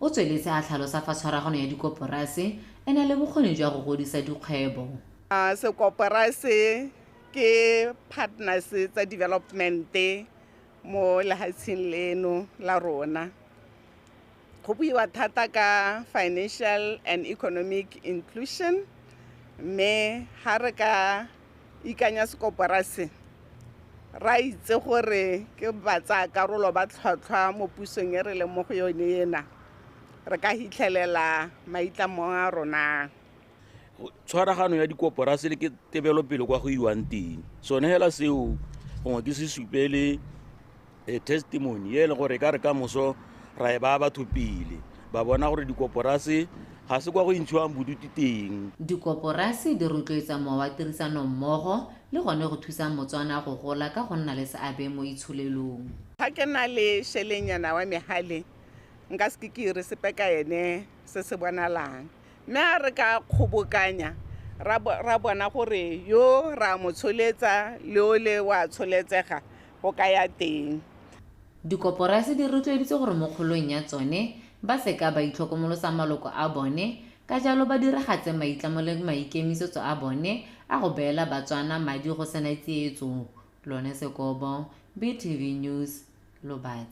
O tsweletse a tlhalosa fa tshwaragano ya dikoporase e na le bokgoni jwa go godisa dikgwebo.
Sekoporase ke partners tsa development mo lefatsheng leno la rona. Go buiwa thata ka financial and economic inclusion, mme ga re ka ikanya sekoporase ra itse gore ke ba tsaya karolo ba tlhwatlhwa mo pusong e re leng mo go yone ena, re ka hitlhelela maitlamo a rona.
Tshwaragano ya dikoporase le ke tebelopele kwa go iwang teng, sone hela seo gongwe ke se supe le testimony e le gore ka re ka moso ra e baya batho pele ba bona gore dikoporase ga se kwa go intshiwang bodutu teng.
Dikoporase di rotloetsa mowa wa tirisanommogo le gone go thusa Motswana go gola ka go nna le seabe mo itsholelong.
Ga ke na le šelenyana wa megale nka se ke ire sepe ka ene se se bonalang, mme a re ka kgobokanya ra bona gore yo ra mo tsholetsa le ole wa tsholetsega go ka ya teng.
Dikoporase di rotloeditse gore mo kgolong ya tsone ba seka ba itlhokomolosa maloko a bone, ka jalo ba diragatse maitlamo le maikemisetso a bone a go beela Batswana madi go sena tsietso. Lone Sekobo, BTV News, Lobatse.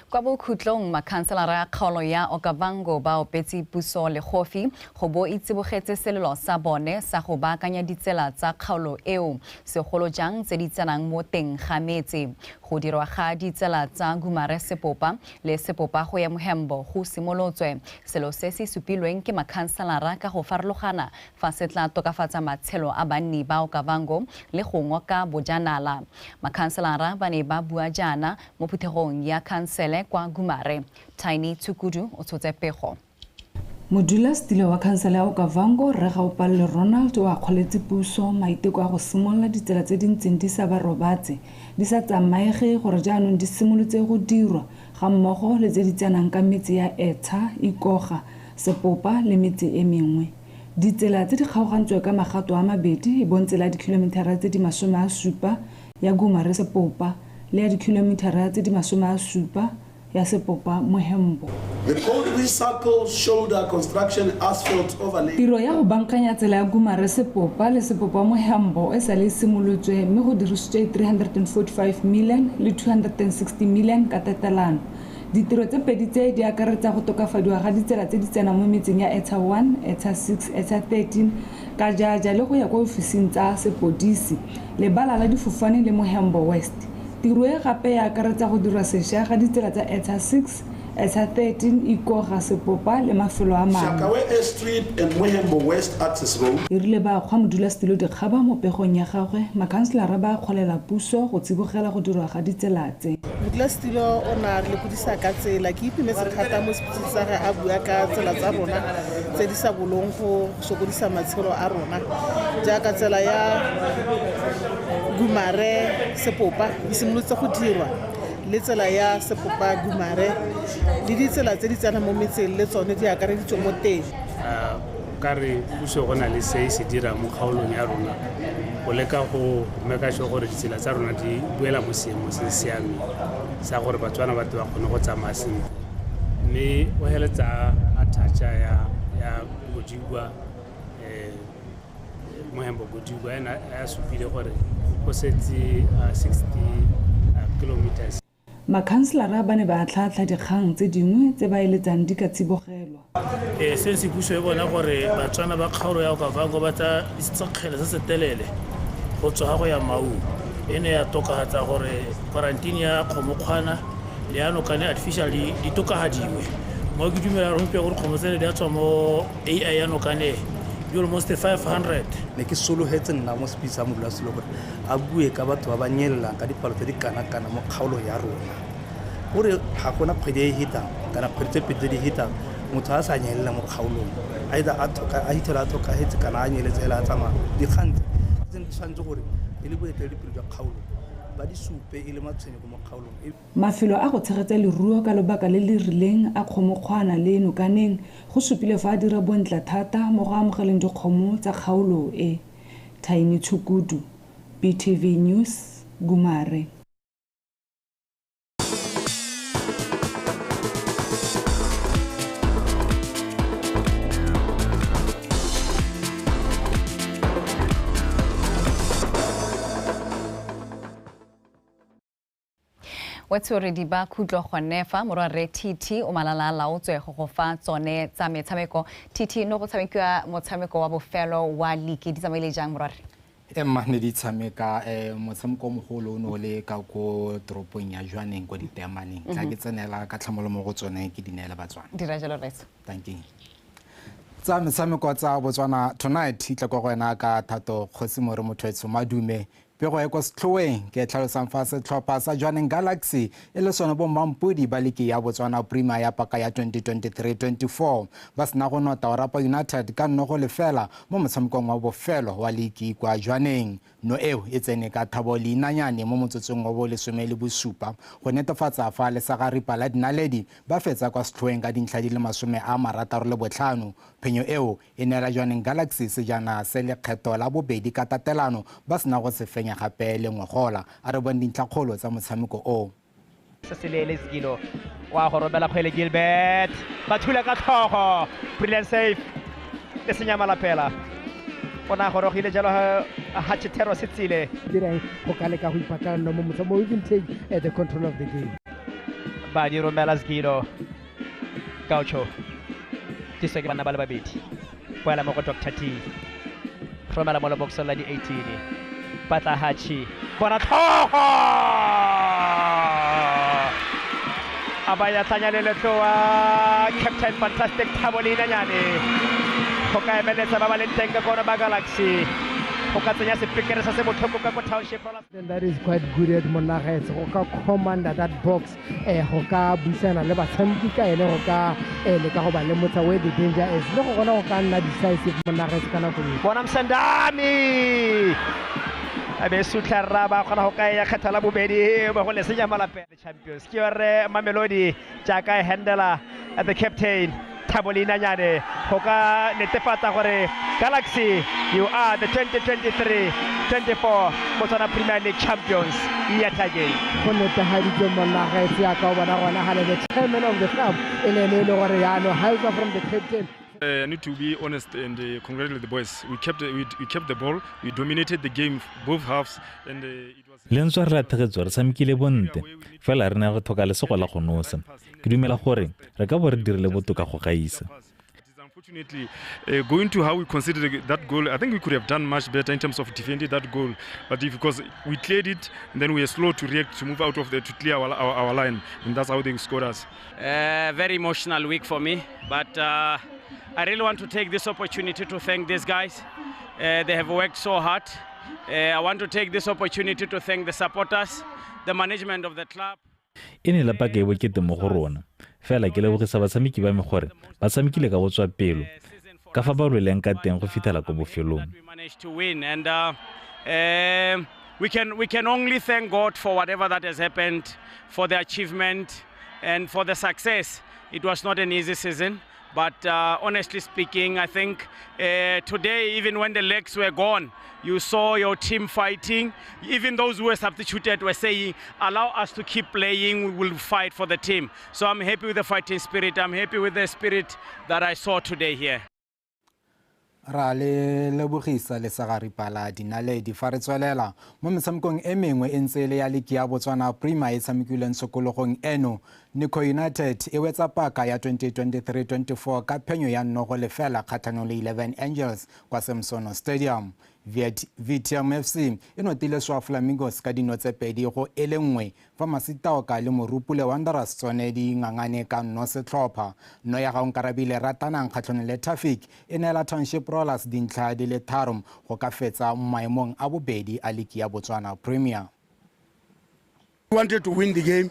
Kwa bokhutlong, makhanselara a kgaolo ya Okavango ba opetse puso legofi go bo itsibogetse selelo sa bone sa go baakanya ditsela tsa kgaolo eo, segolo jang tse di tsenang mo teng ga metse. Go dirwa ga ditsela tsa Gumare Sepopa le Sepopa go ya Mohembo go simolotswe, selo se se supilweng ke makhanselara ka go farologana fa se tla tokafatsa matshelo a banni ba Okavango le go ngoka bojanala. Makhanselara ba ne ba bua jaana mo phuthegong ya khansele kwa Gumare. Tiny Tshukudu o tshotse pego.
Modulasetilo wa khansele ya Okavango Rre Gaopalle Ronald o akgoletse puso maiteko a go simolola ditsela tse di ntseng di sa ba robatse di sa tsamaege gore jaanong di simolotse go dirwa ga mmogo le tse di tsenang ka metse ya Etsha, Ikoga, Sepopa le metse e mengwe. Ditsela tse di kgaogantswe ka magato a mabedi e bong tsela ya dikilomitara tse di 70 ya Gumare Sepopa le ya dikilomitara tse di 70 ya Sepopa Mohembo.
The cold recycle shoulder construction asphalt overlay.
Tiro ya go bankanya tsela ya Gumare Sepopa le Sepopa Mohembo e sale simolotswe mme go dirisitswe 345 million le 260 million ka tatelano. Ditiro tse pedi tse di akaretsa go tokafadiwa ga ditsela tse di tsenang mo metseng ya Etsha 1, Etsha 6, Etsha 13 ka jaja le go ya kwa ofising tsa sepodisi, lebala la difofane le Mohembo West. Tiro e gape e akaretsa go dirwa sešwa ga ditsela tsa Etsha 6, Etsha 13, Ikoga, Sepopa le mafelo a mangwe.
Shakawe Airstrip and Mohembo West Access Road.
E rile ba akgwa modulasetilo dikgaba mo pegong ya gagwe, makhanselara ba akgolela puso go tsibogela go dirwa ga ditsela tse.
Modulasetilo o ne a re lekodisa ka tsela, ke itumetse thata mo sepodising sa gagwe a bua ka tsela tsa rona tse di sa bolong go sokodisa matshelo a rona, jaaka tsela ya Gumare Sepopa di simolotse go dirwa, le tsela ya Sepopa Gumare le ditsela tse di tsenang mo metseng le tsone di akareditswe mo teng.
Ka re puso go na le se se dirang mo kgaolong ya rona go leka go make sure gore ditsela tsa rona di boela mo seemong se se siameng sa gore Batswana batho ba kgone go tsamaya sentle, mme o heletsa a toucha ya Godikwa, Mohembo Godikwa ena a supile gore go setse 60 kilometers.
Makhanselara ba ne ba tlhatlha dikgang tse dingwe tse ba eletsang di ka tsibogelwa.
Se se puso e bona gore Batswana ba kgaolo ya Okavango ba tsa sekgele se se telele go tswa go ya Maun, e ne ya tokafatsa gore quarantine ya kgomokgwana le ya nokane artificial di tokafadiwe. Mo ke dumela gompieno gore kgomo tsele di a tswa mo AI ya nokane di almost 500.
Ne ke sologetse nna mo speech sa modulasetilo gore a bue ka batho ba ba nyelelang ka dipalo tse di kana-kana mo kgaolong ya rona, gore ga gona kgwedi e e hetang kana kgwedi tse pedi tse di hetang motho a sa nyelela mo kgaolong, either a hitlhela a tlhokagetse kana a nyeletse hela a tsamaya. Dikgang tse di tshwanetse gore e le boeteledipele jwa kgaolo ba di supe e le matshwenyego mo kgaolong.
Mafelo a go tshegetsa leruo ka lobaka le le rileng a kgomokgwana le nokaneng go supile fa a dira bontla thata mo go amogeleng dikgomo tsa kgaolo e. Tiny Tshukudu, BTV News, Gumare.
Wetshoredi ba khutlo gone fa morwa re TT o malala laotswe go go fa tsone tsa metshameko. TT no go tshamekiwa motshameko wa bofelo wa league di tsamaile jang morwa re?
Emma ne di tshameka motshameko o mogolo o ne o le ka ko toropong ya Jwaneng ko ditemaneng. Tla ke tsenela ka tlhamolo mo go tsone ke di neele Batswana.
Dira jalo Retso.
Thank you. Tsa metshameko tsa Botswana Tonight e tla kwa go wena ka Thato Kgosi More Mothoetsho Madume. Pego e kwa setlhoeng ke tlhalosang fa setlhopha sa Jwaneng Galaxy e le sone bo mampodi ba liki ya Botswana Premier ya paka ya 2023-24 ba sena go nota Orapa United ka 0-0 mo motshamekong wa bofelo wa liki kwa Jwaneng. No eo e tsene ka Thabo Leinanyane mo motsotsong wa bo 17 go netefatsa fa Lesagaripa la Dinaledi ba fetsa kwa setlhoeng ka dintlha di le 65. Phenyo eo e neela Jwaneng Galaxy sejana se lekgetho la bobedi ka tatelano ba sena go se fenya gape le ngwagola. A re bone dintlhakgolo tsa motshameko o.
Se se leele Sekilo wa go romela kgwele Gilbert ba thula ka tlhogo, brilliant save le senya malapela. O na gorogile jalo Hachitero Setsile
dirang go ka leka go ipatlela mo motshameko, even take the control of the game.
Ba di romela Sekilo Gaucho tiswe ke banna ba le babedi, boela mo go Dr T, romela mo lebokosong la di 18, batla Hachi, bona tlhogo a ba ya tlanya le letloa Captain Fantastic Thabo Leinanyane go ka emeletsa ba ba leng teng ka kono ba Galaxy go ka tsenya sepekere sa se botlhoko ka ko Township.
And that is quite good at Monagetse go ka commander that box, go ka buisana le batshameki ka ene go ka leka go ba lemotsa where the danger is le go gona go ka nna decisive Monagetse ka nako e.
Bona Msandami a be sutlha rra ba kgona go ka ya kgetha la bobedi ba go le senya malapela Champions. Ke yore Mamelodi jaaka e handela at the captain Thabo Leinanyane go ka netefatsa gore Galaxy, you are the 2023-24 Botswana Premier League champions yet again.
Go netehaditswe Monagetse ya ka o bona gona gale the chairman of the club e le ene e le gore jaanong ha e tswa from the captain.
I need to be honest and congratulate the boys. We kept the ball. We dominated the game both halves, and it was.
Le ntswa re latlhegetswe re tshamekile bontle, fela re ne re tlhoka lesego la go nosa. Ke dumela gore re ka bo re dirile botoka go gaisa.
Unfortunately, going to how we considered that goal, I think we could have done much better in terms of defending that goal. But if, because we cleared it, and then we were slow to react, to move out of there, to clear our line, and that's how they scored us.
Very emotional week for me, but I really want to take this opportunity to thank these guys. They have worked so hard. I want to take this opportunity to thank the supporters, the management of the club.
E ne la paka e bokete mo go rona, fela ke lebogisa batshameki ba me gore ba tshamekile ka botswa pelo ka fa ba lweleng ka teng go fitlhela ko bofelong.
We can only thank God for whatever that has happened, for the achievement and for the success. It was not an easy season, but honestly speaking, I think today, even when the legs were gone, you saw your team fighting. Even those who were substituted were saying, allow us to keep playing, we will fight for the team. So I'm happy with the fighting spirit. I'm happy with the spirit that I saw today here.
Ra le lebogisa Lesagaripa la Dinaledi fa re tswelela mo metshamekong e mengwe e ntse e le ya liki ya Botswana Premier e tshamekilweng tshokologong eno. Nico United e wetsa paka ya 2023-24 ka phenyo ya 0-0 kgatlhanong le 11 Angels kwa Samsono Stadium. VTM FC e notile Swa Flamingos ka dino tse 2-1 fa Masitaoka le Morupule Wanderers tsone di ngangane ka 0 setlhopha. No ya Gaonkarabile Ratanang kgatlhanong le Traffic e neela Township Rollers dintlha di le 3 go ka fetsa maemong a bobedi a liki ya Botswana Premier.
We wanted to win the game,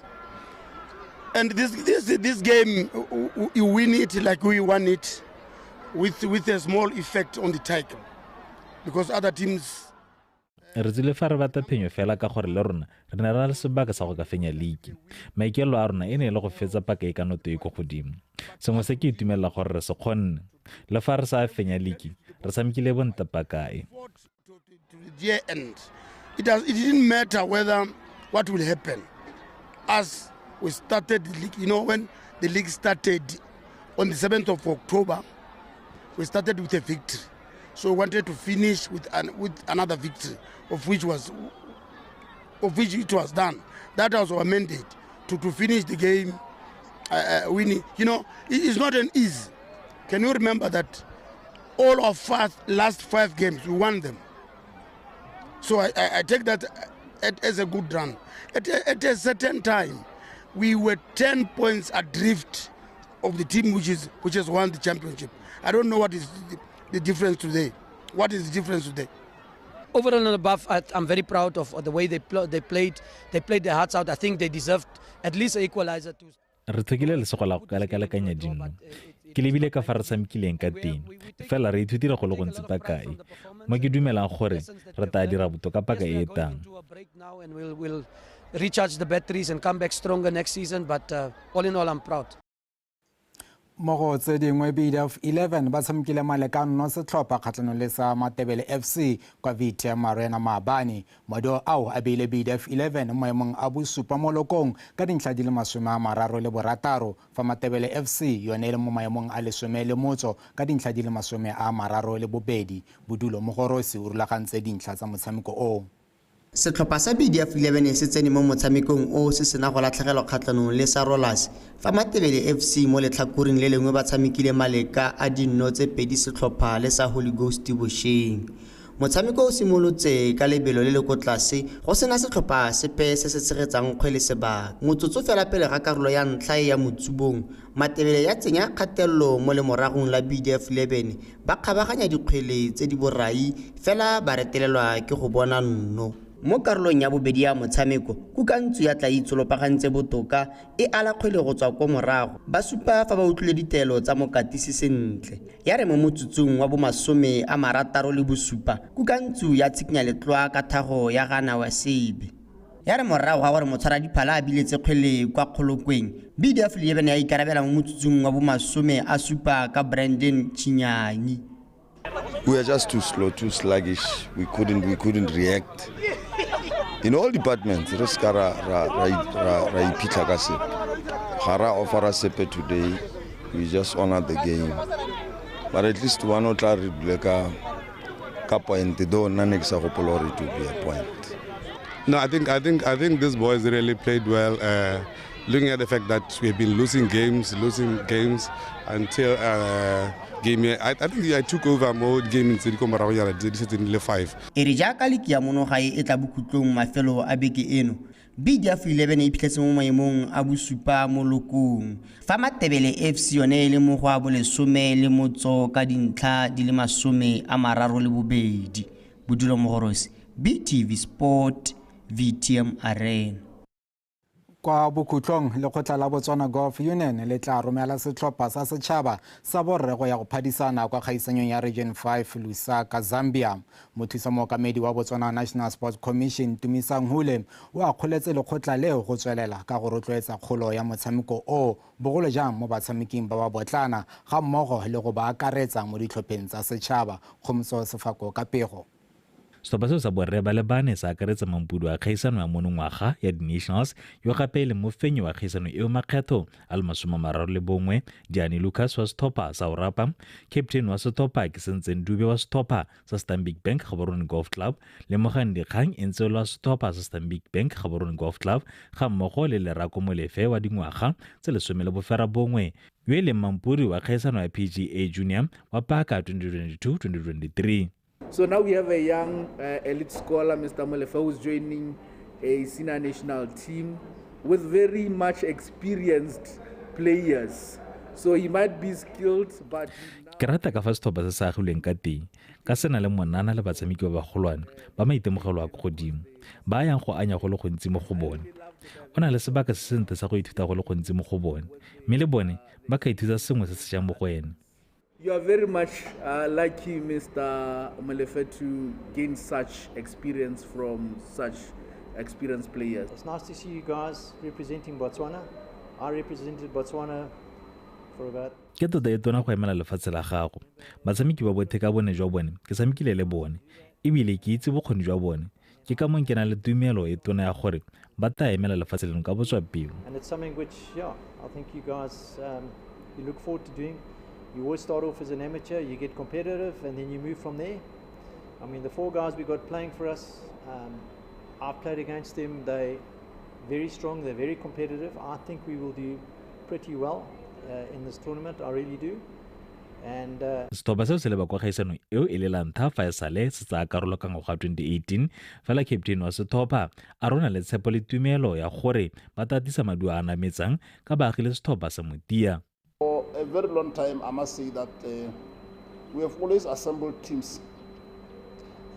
and this game you win it like we won it, with a small effect on the title, because other teams.
Re tsile fa re batla phenyo fela ka gore le rona re ne re na le sebaka sa go ka fenya league. Maikelo a rona e ne e le go fetsa paka e ka noto e ko godimo. Sengwe se ke itumelela gore re se kgonne. Le fa re sa fenya league, re tshamekile bontle paka e.
It didn't matter whether what will happen. As we started the league, you know, when the league started on the 7th of October, we started with a victory. So we wanted to finish with another victory, of which it was done. That was our mandate. to finish the game winning, you know, it's not an easy. Can you remember that all of last 5 games, we won them? So I take that as a good run. At a certain time, we were 10 points adrift of the team which has won the championship. I don't know what is the difference today. What is the difference today?
Over and above, I'm very proud of the way they played. They played their hearts out. I think they deserved at least an equalizer too.
Re tlhokile lesego la go kalakanya dino. Ke lebile ka fa re tshamekileng ka teng, fela re ithutile go le gontsi paka e, mo ke dumelang gore re tla dira botoka paka e e tlang.
We'll recharge the batteries and come back stronger next season, but all in all, I'm proud.
Mo go tse dingwe, BDF 11 ba tshamekile malekano setlhopha kgatlhanong le sa Matebele FC kwa VTM Arena maabane. Maduo ao a beile BDF 11 mo maemong a bosupa mo lokong ka dintlha di le 36, fa Matebele FC yone e le mo maemong a 18 ka dintlha di le 32. Bodulo Mogorosi o rulagantse dintlha tsa motshameko oo.
Setlhopha sa BDF 11 se tsene mo motshamekong o se sena go latlhegelwa kgatlhanong le sa Rollers, fa Matebele FC mo letlhakoreng le lengwe ba tshamekile maleka a dinno tse 2 setlhopha le sa Holy Ghost bosheng. Motshameko o simolotse ka lebelo le le ko tlase go sena setlhopha sepe se se tshegetsang kgwele sebaka. Motsotso fela pele ga karolo ya ntlha ya motsubong, Matebele ya tsenya kgatelelo mo lemoragong la BDF 11, ba kgabaganya dikgwele tse di borai fela ba retelelwa ke go bona nno. Mo karolong ya bobedi ya motshameko, Kukantsu ya tla itsolopagantse botoka e ala kgwele go tswa kwa morago, ba supa fa ba utlwile ditaelo tsa mokatisi sentle. Ya re mo motsotsong wa bo 67, Kukantsu ya tshikinya letloa ka thago ya gana wa sebe. Ya re morago ga gore motshwara diphala a biletse kgwele kwa kgolokweng, BDF 11 ya ikarabela mo motsotsong wa bo 70 ka Brandon Chinyanyi.
We are just too slow, too sluggish. We couldn't react. In all departments, re ska ra iphitlha ka sepe. Ga ra offer sepe today. We just honor the game. But at least one o tla re dule ka point, though nna ne ke sa gopola gore it will be a point.
No, I think these boys really played well. Looking at the fact that we've been losing games until game, I think I took over more game in Tsedi ko morago yana di setse di le 5.
E re jaaka liki ya monogae e tla bokhutlong mafelo a beke eno, BDF 11 e iphitlhetse mo maemong a bosupa mo lokong, fa Matebele FC yone e le mo go a bo 18 ka dintlha di le 32. Bodulo Mogorosi, BTV Sport, VTM Arena.
Kwa bokhutlong, lekgotla la Botswana Golf Union le tla romela setlhopha sa setšhaba sa borre go ya go phadisana kwa kgaisanyong ya Region 5 Lusaka, Zambia. Mothusa mookamedi wa Botswana National Sports Commission Tumisang Hule o akgoletse lekgotla leo go tswelela ka go rotloetsa kgolo ya motshameko o, bogolo jang mo batshameking ba ba botlana, ga mmogo le go ba akaretsa mo ditlhopheng tsa setšhaba. Kgomotso Sefako ka pego.
Setlhopha seo sa borre ba le bane sa akaretsa mampudu a kgaisano ya monongwaga ya di-Nationals, yo gape e leng mofenyi wa kgaisano eo makgetho a le 31, Diane Lucas wa setlhopha sa Orapa, captain wa setlhopha ke Sentseng Dube wa setlhopha sa Stanbic Bank Gaborone Golf Club, le Mogang Dikgang e ntse e le wa setlhopha sa Stanbic Bank Gaborone Golf Club, ga mmogo le Lerako Molefe wa dingwaga tse 19, yo e leng mampudi wa kgaisano ya PGA Junior wa paka 2022-2023.
So now we have a young elite scholar, Mr. Molefe, who's joining a senior national team with very much experienced players. So he might be skilled, but...
Ke rata ka fa setlhopha se se agilweng ka teng, ka se na le monana le batshameki ba bagolwane ba maitemogelo a ko godimo, ba yang go anya go le gontsi mo go bone. O na le sebaka se sentle sa go ithuta go le gontsi mo go bone, mme le bone ba ka ithuta sengwe se sešwa mo go ene.
You are very much lucky, Mr. Molefe, to gain such experience from such experienced players.
It's nice to see you guys representing Botswana. I represented Botswana for about...
Ke tota e tona go emela lefatshe la gago. Batshameki ba bothe ka bone jwa bone, ke tshamekile le bone, ebile ke itse bokgoni jwa bone. Ke ka mong ke na le tumelo e tona ya gore ba tla emela lefatshe leno ka botswapelo.
And it's something which, yeah, I think you guys you look forward to doing. You always start off as an amateur, you get competitive, and then you move from there. I mean, the four guys we got playing for us, I've played against them. They very strong, they're very competitive. I think we will do pretty well in this tournament, I really do. And
Setlhopha seo se leba kwa kgaisanong eo e le la ntlha fa e sale se tsaya karolo ka ngwaga 2018, fela captain wa setlhopha a rona le tshepo le tumelo ya gore ba tla tlisa maduo a a nametsang ka ba agile setlhopha sa motia.
For a very long time, I must say that we have always assembled teams.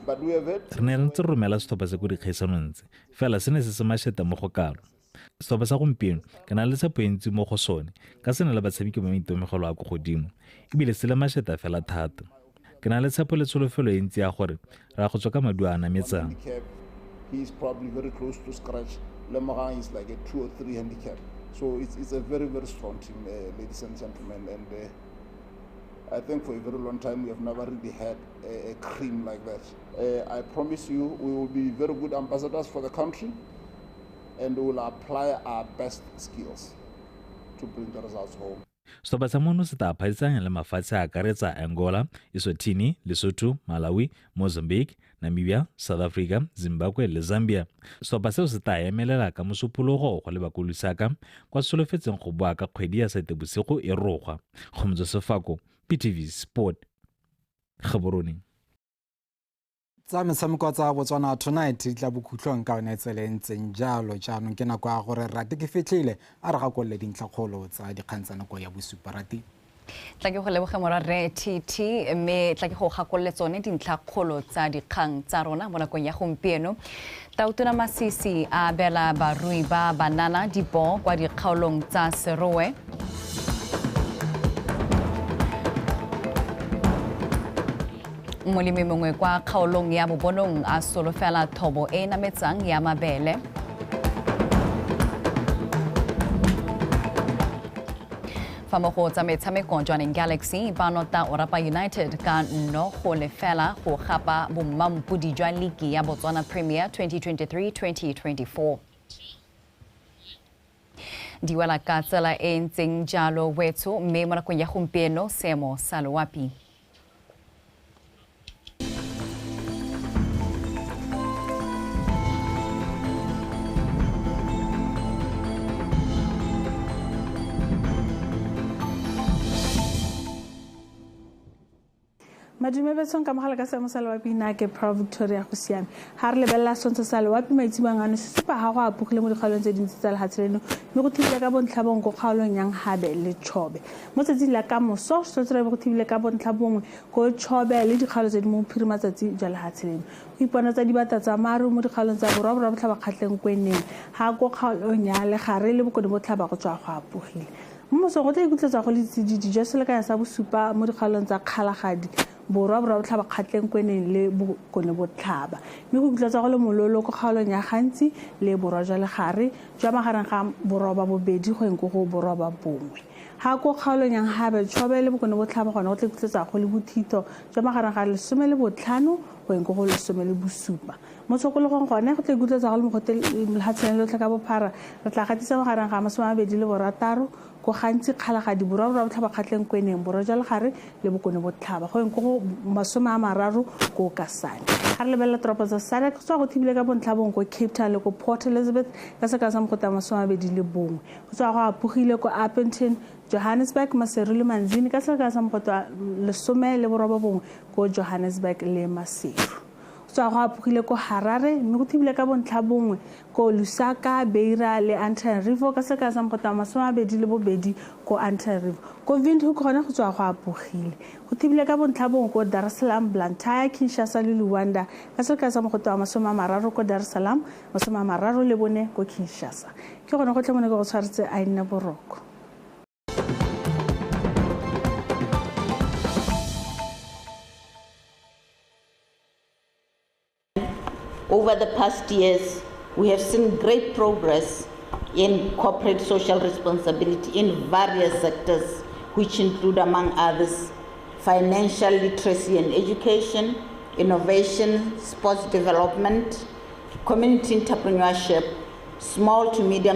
But we have had
Re ne re ntse re romela setlhopha se ko dikgaisanong tse, fela se ne se se mašeta mo go kalo. Setlhopha sa gompieno ke na le tshepo e ntsi mo go sone ka se na le batshameki ba maitemogelo a ko godimo ebile se le mašeta fela thata. Ke na le tshepo le tsholofelo e ntsi ya gore re a go tswa ka maduo a a nametsang.
Handicap, he is probably very close to scratch. Lemogang is like a 2 or 3 handicap. So it's a very, very strong team, ladies and gentlemen. And I think for a very long time we have never really had a cream like that. I promise you we will be very good ambassadors for the country, and we will apply our best skills to bring the results home.
Setlhopha sa mono se tla phadisanya le mafatshe a akaretsa Angola, Eswatini, Lesotho, Malawi, Mozambique, Namibia, South Africa, Zimbabwe le Zambia. Setlhopha seo se tla emelela ka Mosupologo go leba ko Lusaka kwa solofetseng go boa ka kgwedi ya Seetebosigo e rogwa. Kgomotso Sefako, PTV Sport, Gaborone.
Tsa metshameko tsa Botswana Tonight di tla bokhutlong ka yone tsela e ntseng jalo. Jaanong ke nako ya gore Rati ke fitlhile a re gakolole dintlhakgolo tsa dikgang tsa nako ya bosupa. Rati,
tla ke go leboge morwarre TT, mme tla ke go gakolole tsone dintlhakgolo tsa dikgang tsa rona mo nakong ya gompieno. Tautona Masisi a abela barui ba banana dipoo kwa dikgaolong tsa Serowe. Molemi mongwe kwa kgaolong ya Bobonong a solofela thobo e nametsang ya mabele. Fa mo go tsa metshameko, Jwaneng Galaxy ba nota Orapa United ka 0-0 go gapa bommampodi jwa liki ya Botswana Premier 2023-2024. Di wela ka tsela e ntseng jalo wetso, mme mo nakong ya gompieno seemo sa loapi.
Madume betsong ka mogala ka seemo sa loapi nna ke Pro Victoria go siame. Ga re lebelela setshwantsho sa loapi maitseboang ano se supa ga go apogile mo dikgaolong tse dintsi tsa lehatshe leno, mme go thibile ka bontlha bongwe ko kgaolong ya Nhabe le Chobe. Mo tsatsing la ka moso se re go thibile ka bontlha bongwe ko Chobe le dikgaolo tse di mo bophirimatsatsi jwa lehatshe leno. Go ipona tsa dibata tsa maru mo dikgaolong tsa borwa borwa botlhaba kgatlheng kweneng ga ko kgaolong ya Legare le bokone botlhaba go tswa go apogile. Mo mosong go tla ikutlwetsa go le tsididi jwa selekanya sa bosupa mo dikgaolong tsa Kgalagadi, borwa borwa botlhaba kgatlheng kweneng le bokone botlhaba, mme go ikutlwetsa go le mololo ko kgaolong ya Gantsi le borwa jwa Legare jwa magareng ga 8.2 go eng ko go 9.1. Ga ko kgaolong ya Nhabe, Chobe le bokone botlhaba gone go tla ikutlwetsa go le bothito jwa magareng ga 15 go eng ko go 17. Mo tshokologong gone go tla ikutlwetsa go le mogote lefatsheng lotlhe ka bophara, re tla gatisa magareng ga 26 ko Gantsi, Kgalagadi, borwa borwa botlhaba kgatlheng kweneng, borwa jwa Legare le bokone botlhaba go eng ko go 30 ko Kasane. Ga re lebelela toropo tsa SADC go tswa go thibile ka bontlha bongwe ko Cape Town le ko Port Elizabeth ka sekao sa mogote wa 21. Go tswa go apogile ko Upington, Johannesburg, Maseru le Manzini ka sekao sa mogote wa 19 ko Johannesburg le Maseru. Go tswa go apogile ko Harare, mme go thibile ka bontlha bongwe ko Lusaka, Beira le Antananarivo ka sekao sa mogote wa 22 ko Antananarivo. Ko Windhoek gone go tswa go apogile. Go thibile ka bontlha bongwe ko Dar es Salaam, Blantyre, Kinshasa le Luanda ka sekao sa mogote wa 30 ko Dar es Salaam, 34 ko Kinshasa. Ke gone go tle mone ke go tshwaretse a nne boroko.
Over the past years, we have seen great progress in corporate social responsibility in various sectors, which include, among others, financial literacy and education, innovation, sports development, community entrepreneurship, small to medium